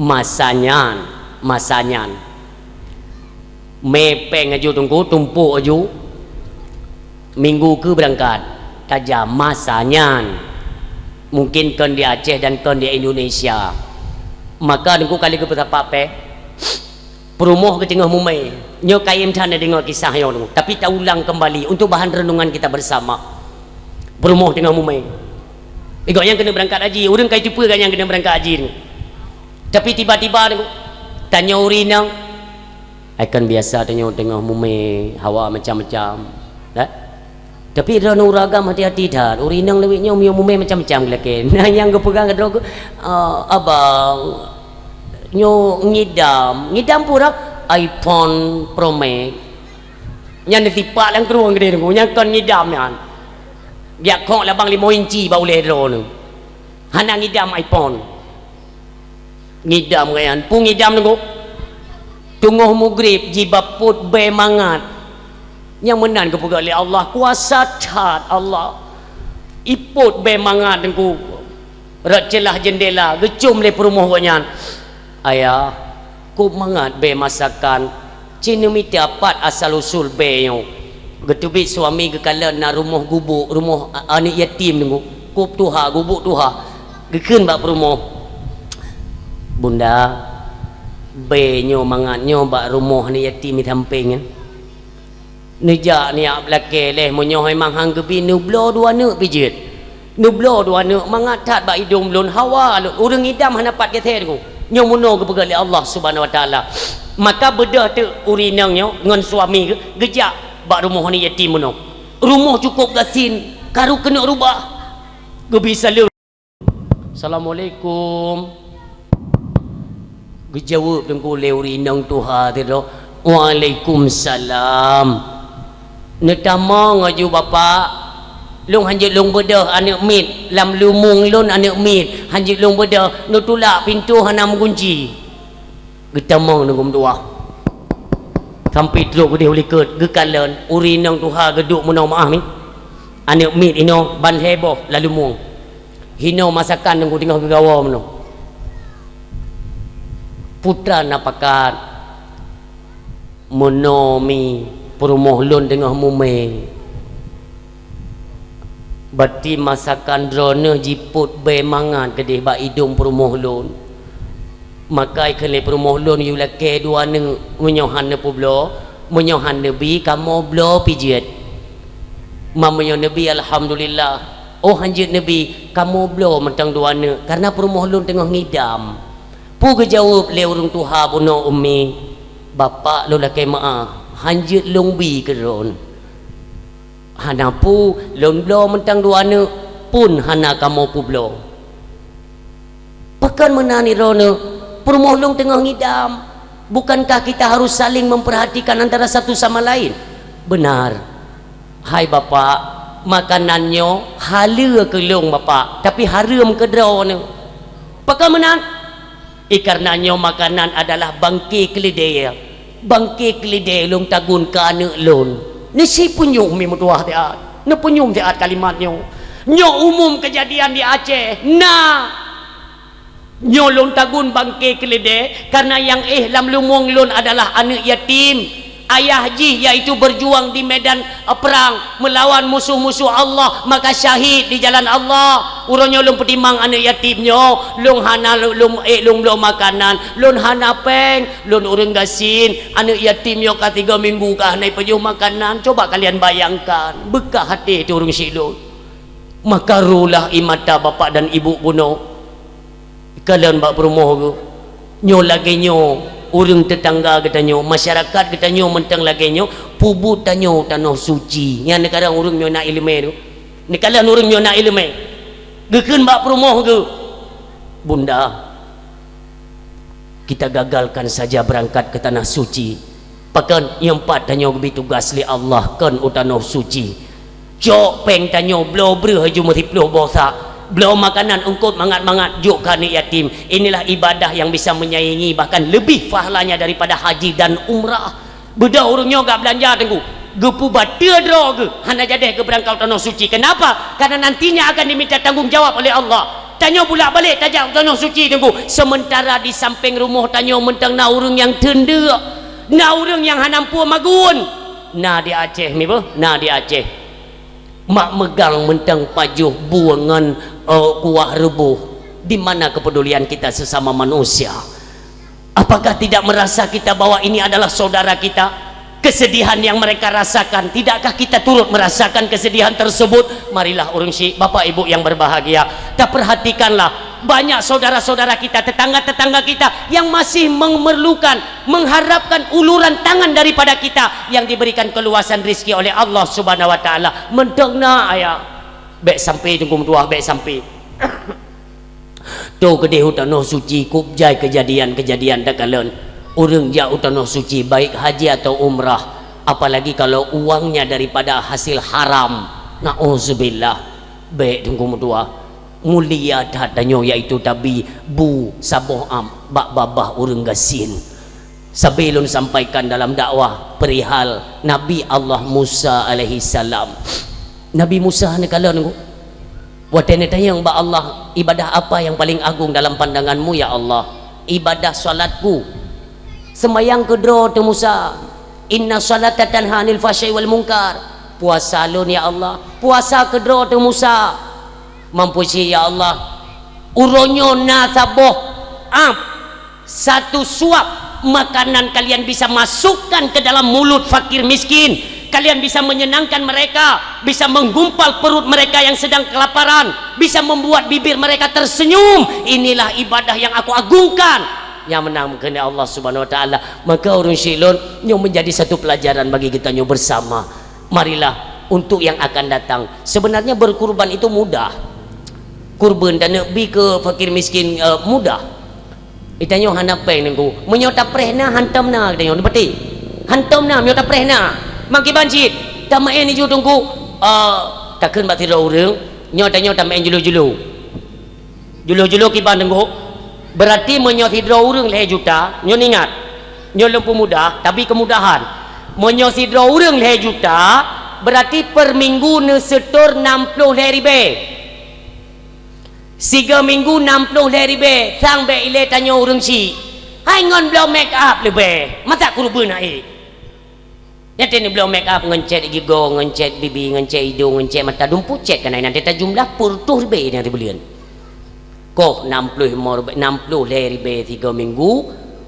Masa nyan, masa nyan. Mé péng aju teungku, tumpôk aju. Minggu keu beurangkat. Tajam masa nyan. Mungkin kon di Aceh dan kon di Indonesia. Maka teungku kali geupeusapat péng. Peurumoh geuteungoh mumé. Nyoe kayém that neudeungoe kisah nyoe, tapi taulang kembali untuk bahan renungan kita bersama. Peurumoh teungoh mumé. Igoe nyang keuneuk beurangkat haji, ureuëng kai teupeue gobnyan keuneuk beurangkat haji. Tapi tiba-tiba tanyoe ureuëng inong, ai kan biasa tanyoe teungoh mumé hawa macam-macam. Dah? Tapi droeneuh ureuëng agam hati-hati that. Ureuëng inong lawét nyoe meunyoe mumé macam-macam geulakée. Na nyang geupeugah keu droe, "Ah, abang, nyoe ngidam." Ngidam peue? iPhone Pro Max. Nyan neusipak lam krueng keudeh teungku, nyan kon ngidam nyan. Geujak khok labang limong inci bak ulée droeneuh. Hana ngidam iPhone. Ngidam gobnyan, peue ngidam teungku? Teungoh mugreb jibapot bée mangat. Nyang meunan geupeugah lé Allah, kuasa that Allah. Ipot bée mangat teungku. Rot ceulah jeundela, geucom lé peurumoh gobnyan. Ayah, kôb mangat bée masakan. Ci neumita pat asal usul bée nyoe. Geuteubiet suami geukalon na rumoh gubuk, rumoh a-, aneuk yatim teungku. Kôb tuha, gubuk tuha. Geukheun bak peurumoh, "Bunda, bée nyoe mangat nyoe bak rumoh aneuk yatim di sampéng nyan." Neujak neujak lakée lé, meunyoe memang han geubi, neubloe dua neuk pih jeuet. Neubloe dua neuk mangat that bak idong lôn, hawa lôn, ureuëng idam hana pat geuthée teungku. Nyoe meunoe geupeugah lé Allah Subhanahu Wa Taala. Maka beudôh teuk ureuëng inong nyoe ngon suami geuh geujak bak rumoh aneuk yatim meunoe. Rumoh cukôp gasien, karu keuneuk rubah. Geubi saleuem. "Assalamualaikum." Geujaweueb teungku lé ureuëng inong tuha sidroe, "Waalaikumsalam." "Neutamong aju bapak, lôn hanjeuet lôn beudôh aneuk miet, lam lumueng lôn aneuk miet, hanjeuet lôn beudôh, neutulak pintoe hana meugunci." Geutamong teungku meutuah. Sampoe trok keudeh u likot, geukalon, ureuëng inong tuha geuduek meunoe meu'ah mi. Aneuk miet inoe ban lhée boh lam lumueng. Hinoe masakan teungku teungoh geugawoe meunoe. Putra na pakat, meunoe mi peurumoh lôn teungoh mumé. Bati masakan droeneuh jipôt bée mangat keudeh bak idông peurumoh lôn. Maka ikheun lé peurumoh lôn, "Yue lakée dua aneuk, meunyoe hana peubloe, meunyoe hana neubi, kamoe bloe pih jeuet. Ma meunyoe neubi, alhamdulillah. Oh, hanjeuet neubi, kamoe bloe mantong dua aneuk, kareuna peurumoh lôn teungoh ngidam." Peue geujaweueb lé ureuëng tuha bunoe Ummi, "Bapak lôn lakée meuáh, hanjeuet lôn bi keudroe." "Hana peue, lôn bloe mantong dua aneuk, phon hana kamoe peubloe." "Pakon meunan droeneuh? Peurumoh lôn teungoh ngidam. Bukankah kita harus saling memperhatikan antara satu sama lain?" "Benar." "Hai Bapak, makanan nyoe haleue keu lôn Bapak, tapi hareuem keu droeneuh." "Pakon meunan?" "Ih, kareuna nyoe makanan adalah bangke keuleudée. Bangke keuleudée lôn tagun keu aneuk lôn." Neusipeunyum mi meutuah siat, neupeunyum siat kalimat nyoe. Nyoe umum keujadian di Aceh. Na, nyoe lôn tagun bangke keuleudée, kareuna nyang éh lam leumoeng lôn adalah aneuk yatim. Ayah jih, yaitu berjuang di medan, eh, perang melawan musuh-musuh Allah, maka syahid di jalan Allah. Uroe nyoe lôn peutimang aneuk yatim nyoe, lôn hana lôn, lôn ék lôn bloe makanan, lôn hana péng, lôn ureuëng gasien, aneuk yatim nyoe ka tiga minggu ka hana jipajoh makanan. Coba kalian bayangkan, beukah até teuh ureuëng syiek lôn. Maka rohlah ie mata bapak dan ibu bunoe. Kalon bak peurumoh geuh. Nyoe lagée nyoe, ureuëng teutangga geutanyoe, masyarakat geutanyoe mantong lagée nyoe, peubuet tanyoe tanoh suci. Nyan neukalon ureuëng nyoe na iéleumé tu. Neukalon ureuëng nyoe na iéleumé. Geukheun bak peurumoh geuh, "Bunda, kita gagalkan saja berangkat ke tanah suci. Pakon, nyang pat tanyoe geubri tugaih lé Allah kon u tanoh suci. Cok péng tanyoe bloe breueh laju meusiploh boh sak. Bloe makanan eungkot mangat-mangat jok keu aneuk yatim. Inilah ibadah yang bisa menyaingi, bahkan lebih pahalanya daripada haji dan umrah." Beudôh ureuëng nyoe gak beulanja Teungku, geupeubateue droe geuh, hana jadeh geubeurangkat u tanoh suci. Kenapa? Karena nantinya akan diminta tanggung jawab oleh Allah. Tanyoe bulak-balik tajak u tanoh suci Teungku, sementara di sampéng rumoh tanyoe mantong na ureuëng nyang teundeuk, na ureuëng nyang hana meupeue magun. Na di Aceh mi beuh, na di Aceh. Mak meugang mantong pajoh bu ngon, eh, kuah reuboh. Di mana kepedulian kita sesama manusia? Apakah tidak merasa kita bahwa ini adalah saudara kita? Kesedihan yang mereka rasakan, tidakkah kita turut merasakan kesedihan tersebut? Marilah ureuëng syiek, bapak ibu yang berbahagia, taperhatikanlah, banyak saudara-saudara kita, tetangga-tetangga kita yang masih memerlukan, mengharapkan uluran tangan daripada kita yang diberikan keluasan rezeki oleh Allah Subhanahu wa Taala. Mantong na, ayah. Bék sampai Teungku meutuah, bék sampai. Toe keudeh u tanoh suci, kujak keujadian-keujadian takalon. Ureuëng jak u tanoh suci, baik haji atau umrah, apalagi kalau uangnya daripada hasil haram. Nauzubillah. Bék Teungku meutuah. Mulia that tanyoe, yaitu tabi bu saboh am bak babah ureuëng gasien. Sabe lôn sampaikan dalam dakwah perihal Nabi Allah Musa alaihissalam. Nabi Musa neukalon Teungku. Watée neutanyong bak Allah, "Ibadah apa yang paling agung dalam pandangan-Mu, ya Allah?" "Ibadah salatku." "Seumayang keudroe teuh Musa." "Inna salata tanha 'anil fahsya'i wal munkar." "Puasa lôn, ya Allah." "Puasa keudroe teuh Musa." "Mampu cit, ya Allah." "Uroe nyoe na saboh am, satu suap makanan kalian bisa masukkan ke dalam mulut fakir miskin. Kalian bisa menyenangkan mereka, bisa menggumpal perut mereka yang sedang kelaparan, bisa membuat bibir mereka tersenyum. Inilah ibadah yang aku agungkan." Nyang meunan meukeundak Allah Subhanahu wa Taala. Maka ureuëng syiek lôn, nyoe menjadi satu pelajaran bagi kita nyoe bersama. Marilah, untuk yang akan datang. Sebenarnya berkurban itu mudah. Kurban dan bi keu fakir miskin, eh, mudah. Geutanyoe hana péng Teungku. Meunyoe tapreh na, hantom na geutanyoe, neupeuteh. Hantom na, meunyoe tapreh na. Mangkiban cit, tameu'en iju Teungku, eh, takheun bak sidroe ureuëng, nyoe tanyoe tameu'en julu-julu. Julu-julu kiban Teungku. Berarti meunyoe sidroe ureuëng lhée juta, nyoe ingat. Nyoe lôn peumudah, tapi kemudahan. Meunyoe sidroe ureuëng lhée juta, berarti per minggu neusetor nam ploh lhée ribée. Siga minggu nam ploh lhée ribée, sang bék ilée tanyoe ureuëng syiek. Hai ngon bloe make up leubeh, masa kureubeuen aé. Nyan teuh neubloe make up ngon cat gigoe, ngon cat bibi, ngon cat idong, ngon cat mata, dumpeue cat keunan, nyan teuh tajumlah peuet reutôh ribèe nyang sibuleuen. Koh nam ploh limong ribèe, nam ploh lhèe ribèe sigoe minggu,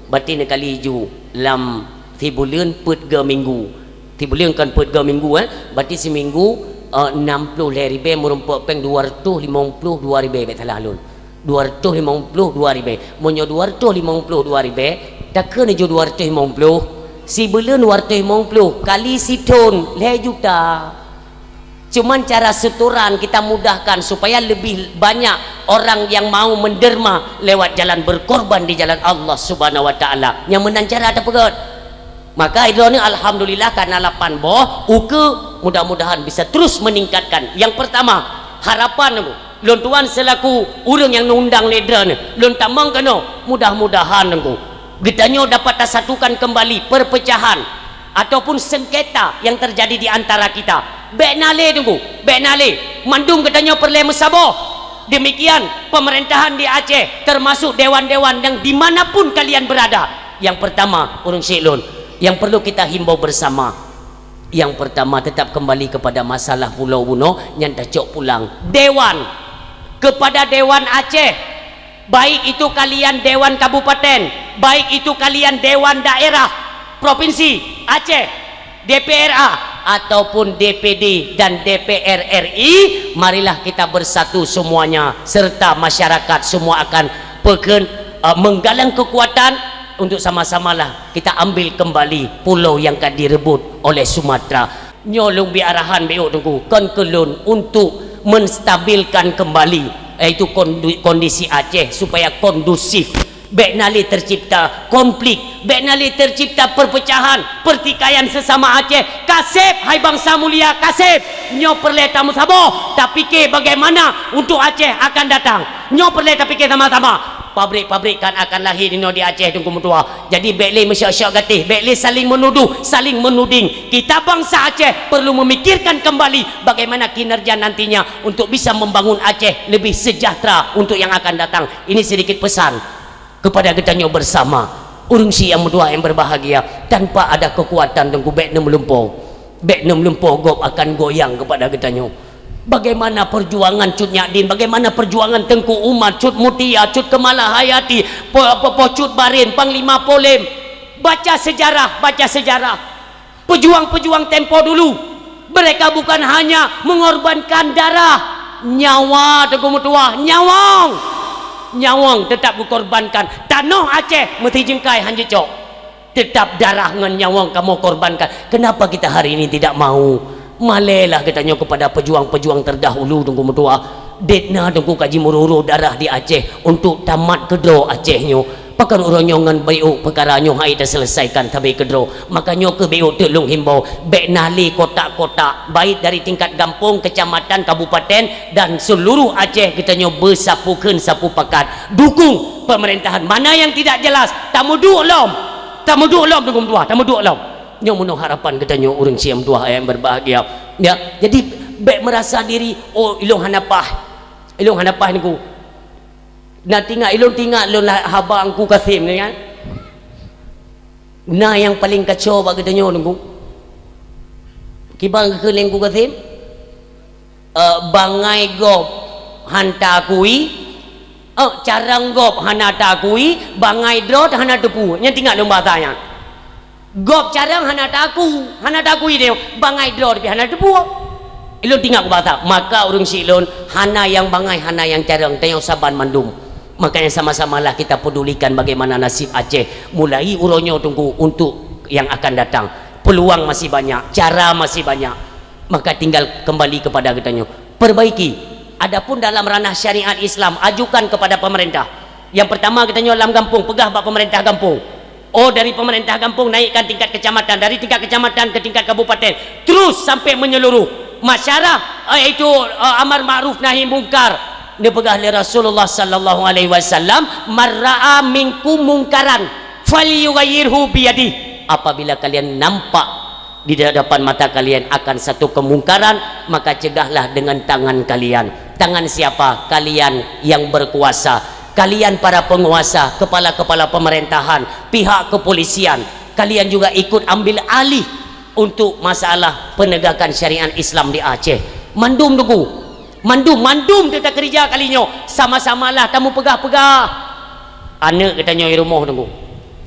berarti neukali ju lam sibuleuen peuet goe minggu. Sibuleuen kan peuet goe minggu, eh. Berarti siminggu, eh, nam ploh lhèe ribèe, meurumpok péng dua reutôh limong ploh dua ribèe, bèk salah lôn. Dua reutôh limong ploh dua ribèe. Meunyoe dua reutôh limong ploh dua ribèe, takheun ju dua reutôh limong ploh, sibuleuen dua reutôh limong ploh kali sithon, lhèe juta. Cuman cara setoran kita mudahkan supaya lebih banyak orang yang mau menderma lewat jalan berkorban di jalan Allah Subhanahu wa Taala. Nyang meunan cara tapeugöt. Maka droeneuh alhamdulillah kana lapan boh, ukeue mudah-mudahan bisa terus meningkatkan. Yang pertama, harapan lôn tuan selaku ureuëng nyang neuundang lé droeneuh, lôn tamong keunoe, mudah-mudahan Teungku, geutanyoe dapat tasatukan kembali perpecahan ataupun sengketa yang terjadi di antara kita. Bèk na lé Teungku, bèk na lé. Mandum geutanyoe peureulèe meusaboh. Demikian pemerintahan di Aceh, termasuk dewan-dewan yang dimanapun kalian berada. Yang pertama, ureuëng syik lôn, yang perlu kita himbau bersama. Yang pertama, tetap kembali kepada masalah pulo bunoe nyang tacok pulang. Dewan, kepada Dewan Aceh, baik itu kalian Dewan Kabupaten, baik itu kalian Dewan Daerah Provinsi Aceh, D P R A, ataupun D P D dan D P R R I, marilah kita bersatu semuanya, serta masyarakat semua akan peukheun, eh, menggalang kekuatan untuk sama-samalah kita ambil kembali pulo yang ka direbut oleh Sumatera. Nyoe lôn bri arahan beuh Teungku, kon keu lôn, untuk menstabilkan kembali, yaitu kondu-, kondisi Aceh supaya kondusif. Bèk na lé tercipta konflik, bèk na lé tercipta perpecahan, pertikaian sesama Aceh. Kaseb, hai bansa mulia, kaseb! Nyoe peureulèe tameusaboh, tapike bagaimana untuk Aceh akan datang. Nyoe peureulèe tapike sama-sama. Pabrik-pabrik kan akan lahé dinoe di Aceh, Teungku meutuah. Jadi, bèk lé meusyok-syok gatéh, bèk lé saling menuduh, saling menuding. Kita bangsa Aceh perlu memikirkan kembali bagaimana kinerja nantinya untuk bisa membangun Aceh lebih sejahtera untuk yang akan datang. Ini sedikit pesan kepada geutanyoe bersama. Ureuëng syik nyang meutuah nyang berbahagia, tanpa ada kekuatan Teungku, bèk neumeulumpoe. Bèk neumeulumpoe, gob akan goyang kepada geutanyoe. Bagaimana perjuangan Cut Nyak Din, bagaimana perjuangan Teungku Umar, Cut Mutia, Cut Kemala Hayati, Po-, Po-, Po-, Cut Barin, Panglima Polem. Baca sejarah, baca sejarah. Pejuang-pejuang tempo dulu, mereka bukan hanya mengorbankan darah, nyawa, Teungku meutuah, nyawöng. Nyawöng tetap geukorbankan. Tanoh Aceh meusijeungkai han jicok. Tetap darah ngon nyawöng kamoe korbankan. Kenapa kita hari ini tidak mau? Malèelah geutanyoe kepada pejuang-pejuang terdahulu, Teungku meutuah. Dèt na Teungku ka jimeururu darah di Aceh untuk tamat keudroe Aceh nyoe. Pakon uroe nyoe ngon beuh peukara nyoe han taseuleusaikon sabe keudroe. Maka nyoe keuh beuh teuk lôn himbau, bèk na lé kotak-kotak, baik dari tingkat gampông, kecamatan, kabupaten, dan seluruh Aceh geutanyoe beusapeue kheun sapeue pakat. Dukung pemerintahan mana yang tidak jelas, tameuduek lom. Tameuduek lom, Teungku meutuah, tameuduek lom. Nyoe meunoe harapan geutanyoe ureuëng syik meutuah nyang berbahagia. Ya, jadi bèk meurasa diri, "Oh, ilôn hana paih. Ilôn hana paih Teungku." Na teuingat, ilôn teuingat lôn lah haba Teungku Kasim nyan. Na nyang paleng kacau bak geutanyoe Teungku. Kiban geukheun lé Teungku Kasim? Eh, bangai gob han taakui, eh, carông gob hana taakui, bangai droe hana teupeue. Nyan teuingat lôn basa nyan. Gob carông hana taaku, hana taakui deh, bangai droe tapi hana teupeue. Ilôn teuingat basa, maka ureuëng syik lôn, hana nyang bangai, hana nyang carông, tanyoe saban mandum. Makanya sama-samalah kita pedulikan bagaimana nasib Aceh. Mulai uroe nyoe Teungku untuk yang akan datang. Peluang masih banyak, cara masih banyak. Maka tinggal kembali kepada geutanyoe. Perbaiki. Adapun dalam ranah syariat Islam, ajukan kepada pemerintah. Yang pertama, geutanyoe lam gampông, peugah bak pemerintah gampông. Oh, dari pemerintah gampông naikkan tingkat kecamatan, dari tingkat kecamatan ke tingkat kabupaten, terus sampai menyeluruh masyarakat, eh, itu, eh, amar ma'ruf nahi mungkar. Neupeugah lé Rasulullah sallallahu alaihi wasallam, "Man ra'a minkum munkaran falyughayyirhu biyadih." Apabila kalian nampak di hadapan mata kalian akan satu kemungkaran, maka cegahlah dengan tangan kalian. Tangan siapa? Kalian yang berkuasa. Kalian para penguasa, kepala-kepala pemerintahan, pihak kepolisian, kalian juga ikut ambil alih untuk masalah penegakan syariat Islam di Aceh. Mandum Teungku, mandum, mandum teuta keurija kali nyoe, sama-samalah tamu peugah-peugah. Aneuk geutanyoe i rumoh Teungku,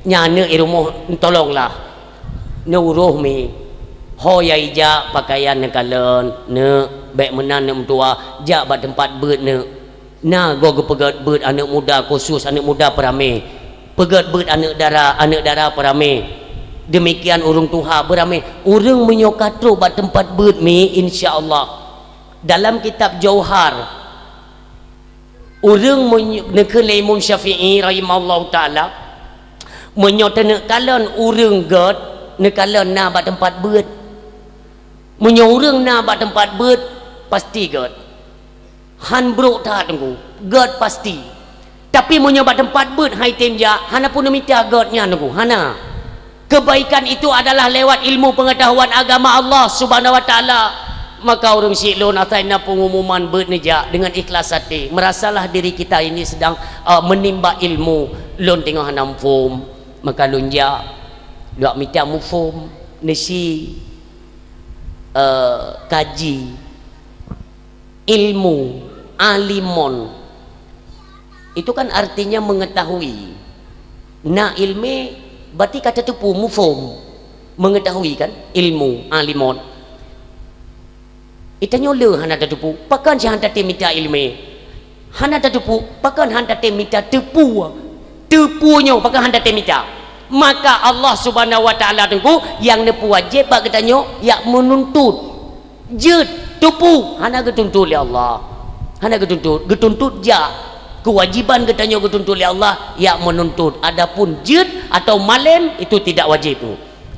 nyan aneuk i rumoh, tolonglah. Neuroh mi, ho yai jak pakaian neukalon, neuk, bék meunan neuk meutuwah, jak bak teumpat beuet neuk. Na goe geupeugét beuet aneuk muda, khusus aneuk muda peuramé. Peugét beuet aneuk dara, aneuk dara peuramé. Demikian ureuëng tuha beuramé. Ureuëng meunyoe ka trok bak teumpat beuet mi, insya Allah. Dalam kitab Jauhar, ureuëng meunyo-, neukheun lé Imam Syafi'i rahimahullahu taala, meunyoe teuneuk kalon ureuëng gét, neukalon na bak teumpat beuet. Meunyoe ureuëng na bak teumpat beuet, pasti gét. Han brok that Teungku, gét pasti. Tapi meunyoe bak teumpat beuet hai tem jak, hana pun neumita gét nyan Teungku, hana. Kebaikan itu adalah lewat ilmu pengetahuan agama Allah Subhanahu wa Taala. Maka ureuëng syiek lôn, asai na pengumuman beuet neujak dengan ikhlas hati. Merasalah diri kita ini sedang, uh, menimba ilmu. Lôn teungoh hana muphom, maka lôn jak. Duek mita muphom, neusi, uh, kaji. Ilmu, alimon, itu kan artinya mengetahui. Na ilmé, berarti ka tateupeue, muphom, mengetahui kan, ilmu, alimon. Geutanyoe le hana tateupeue, pakon cit han tatem mita ilmé? Hana tateupeue, pakon han tatem mita teupeue? Teupeue nyoe, pakon han tatem mita? Maka Allah Subhanahu wa Taala Teungku nyang neupeuwajéb bak geutanyoe, jak meununtut. Jeuet, teupeue, hana geutuntut lé Allah. Hana geutuntut, geutuntut jak. Keuwajiban geutanyoe geutuntut lé Allah, jak meununtut. Adapun jeuet atau malém, itu tidak wajib.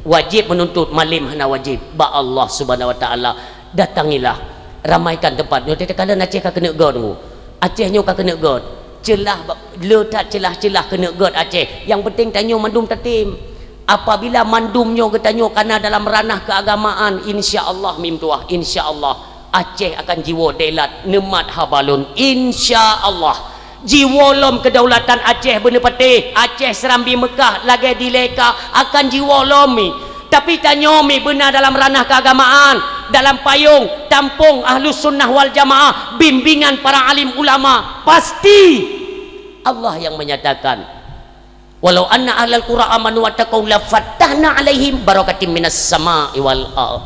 Wajib meununtut, malém hana wajib. Bak Allah Subhanahu wa Taala, datangilah. Ramaikan teumpat. Nyoe teuka lôn Aceh ka keuneuk gét Teungku. Aceh nyoe ka keuneuk gét. Ceulah ba-, le that ceulah-ceulah keuneuk gét Aceh. Nyang penting tanyoe mandum tatem. Apabila mandum nyoe geutanyoe kana dalam ranah keagamaan, insya Allah mim tuah, insya Allah Aceh akan jiwoe dailat neumat haba lôn, insya Allah. Jiwoe lom kedaulatan Aceh beuneupatéh, Aceh Serambi Meukah lagée dilée ka akan jiwoe lom mi. Tapi tanyoe mi beuna dalam ranah keagamaan, dalam payong tampông Ahlus Sunnah wal Jamaah, bimbingan para alim ulama, pasti Allah yang menyatakan, "Walau anna ahlal qura amanu wattaqau lafattahna alaihim barakatim minas sama'i wal ard."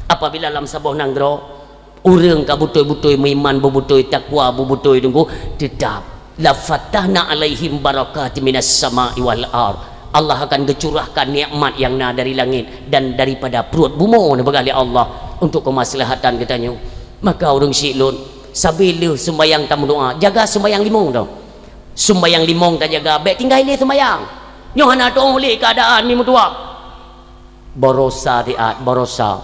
Apabila lam saboh nanggroe ureuëng ka beutôi-beutôi meuiman, beubeutôi takwa, beubeutôi Teungku, teutap, "Lafattahna alaihim barakatim minas sama'i wal ard." Allah akan geucurahkan nikmat nyang na dari langét dan daripada pruet bumoe, neupeugah lé Allah, untuk keumaslahatan geutanyoe. Maka ureuëng syiek lôn, sabe lheueh sumbayang tameudoá, jaga sumbayang limong tau. Sumbayang limong tajaga, bék tinggai lé sumbayang. Nyoe hana tuoh lé keuadaan mi meutuah. Barosa siat, barosa.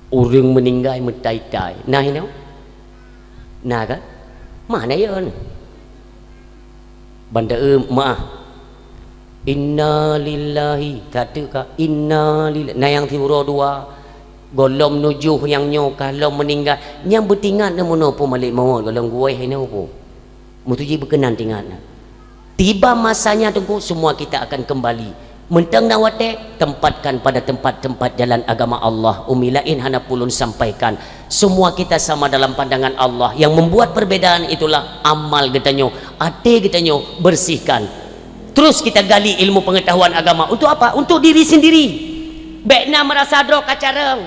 Ureuëng meuninggai meutai-tai. Na hinoe? Na kan? Mana ya ni? Banda, eh, maah. Inna lillahi, kata ka, inna lillahi. Na nyang siuroe dua, gohlom nujoh nyang nyoe ka lom meuninggai. Nyang beutingat na meunoe peumalek mawöt gohlom guwéh inoe pu. Meutuji beukeunan tingat na. Tiba masanya Teungku, semua kita akan kembali. Mantong na watée, tempatkan pada tempat-tempat jalan agama Allah. Umi laén hana pulun sampaikan. Semua kita sama dalam pandangan Allah. Yang membuat perbedaan itulah amal geutanyoe, até geutanyoe bersihkan. Terus kita gali ilmu pengetahuan agama. Untuk apa? Untuk diri sendiri. Bék na merasa droe ka carông.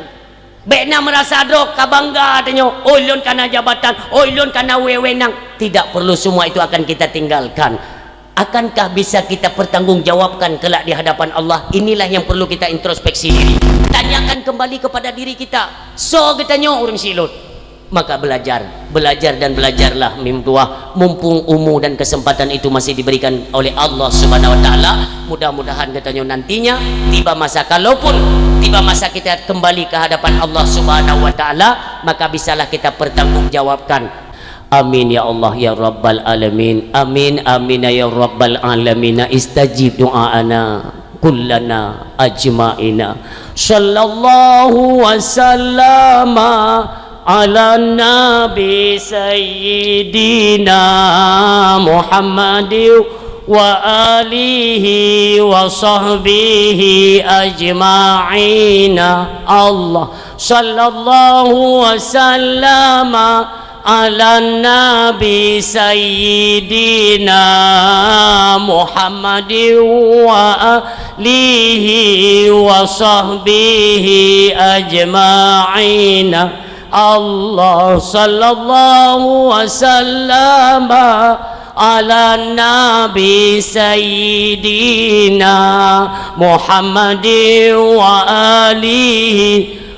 Bék na merasa droe ka bangga tanyoe, "Oi, lôn kana jabatan, oi, lôn kana wewenang." Tidak perlu, semua itu akan kita tinggalkan. Akankah bisa kita pertanggungjawabkan kelak di hadapan Allah? Inilah yang perlu kita introspeksi diri. Tanyakan kembali kepada diri kita. Soe geutanyoe ureuëng syiek lôn? Maka belajar, belajar dan belajarlah mim tuah, mumpung umu dan kesempatan itu masih diberikan oleh Allah Subhanahu wa Taala. Mudah-mudahan geutanyoe nantinya tiba masa, kalaupun tiba masa kita kembali ke hadapan Allah Subhanahu wa Taala, maka bisalah kita pertanggungjawabkan. Amin ya Allah ya Rabbal Alamin. Amin, amin ya Rabbal Alamin. Istajib du'aana kullana ajma'ina. Sallallahu wasallama على النبي سيدنا محمد وآله وصحبه أجمعين. الله صلى الله وسلم على النبي سيدنا محمد وآله وصحبه أجمعين. الله صلى الله وسلم على النبي سيدنا محمد وآله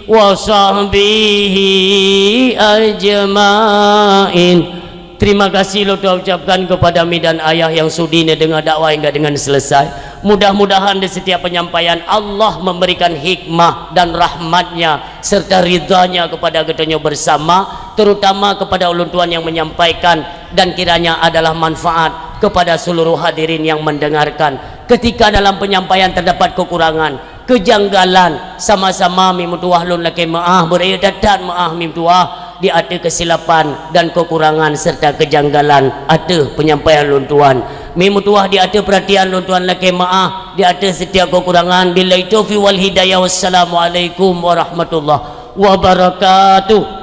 وصحبه أجمعين. Terima kasih lôn tuan ucapkan kepada mi dan ayah yang sudi neudeungoe dakwah hingga dengan selesai. Mudah-mudahan di setiap penyampaian Allah memberikan hikmah dan rahmat-Nya serta ridha-Nya kepada geutanyoe bersama, terutama kepada ulôn tuan yang menyampaikan, dan kiranya adalah manfaat kepada seluruh hadirin yang mendengarkan. Ketika dalam penyampaian terdapat kekurangan, kejanggalan, sama-sama mi meutuah lôn lakée meuáh, beurayeuk that-that meuáh mi meutuah di ateueh kesilapan dan kekurangan serta kejanggalan ateueh penyampaian lôn tuan. Mi meutuah di ateueh perhatian lôn tuan lakée meuáh di ateueh setiap kekurangan. Billahi taufiq wal hidayah. Wassalamualaikum warahmatullahi wabarakatuh.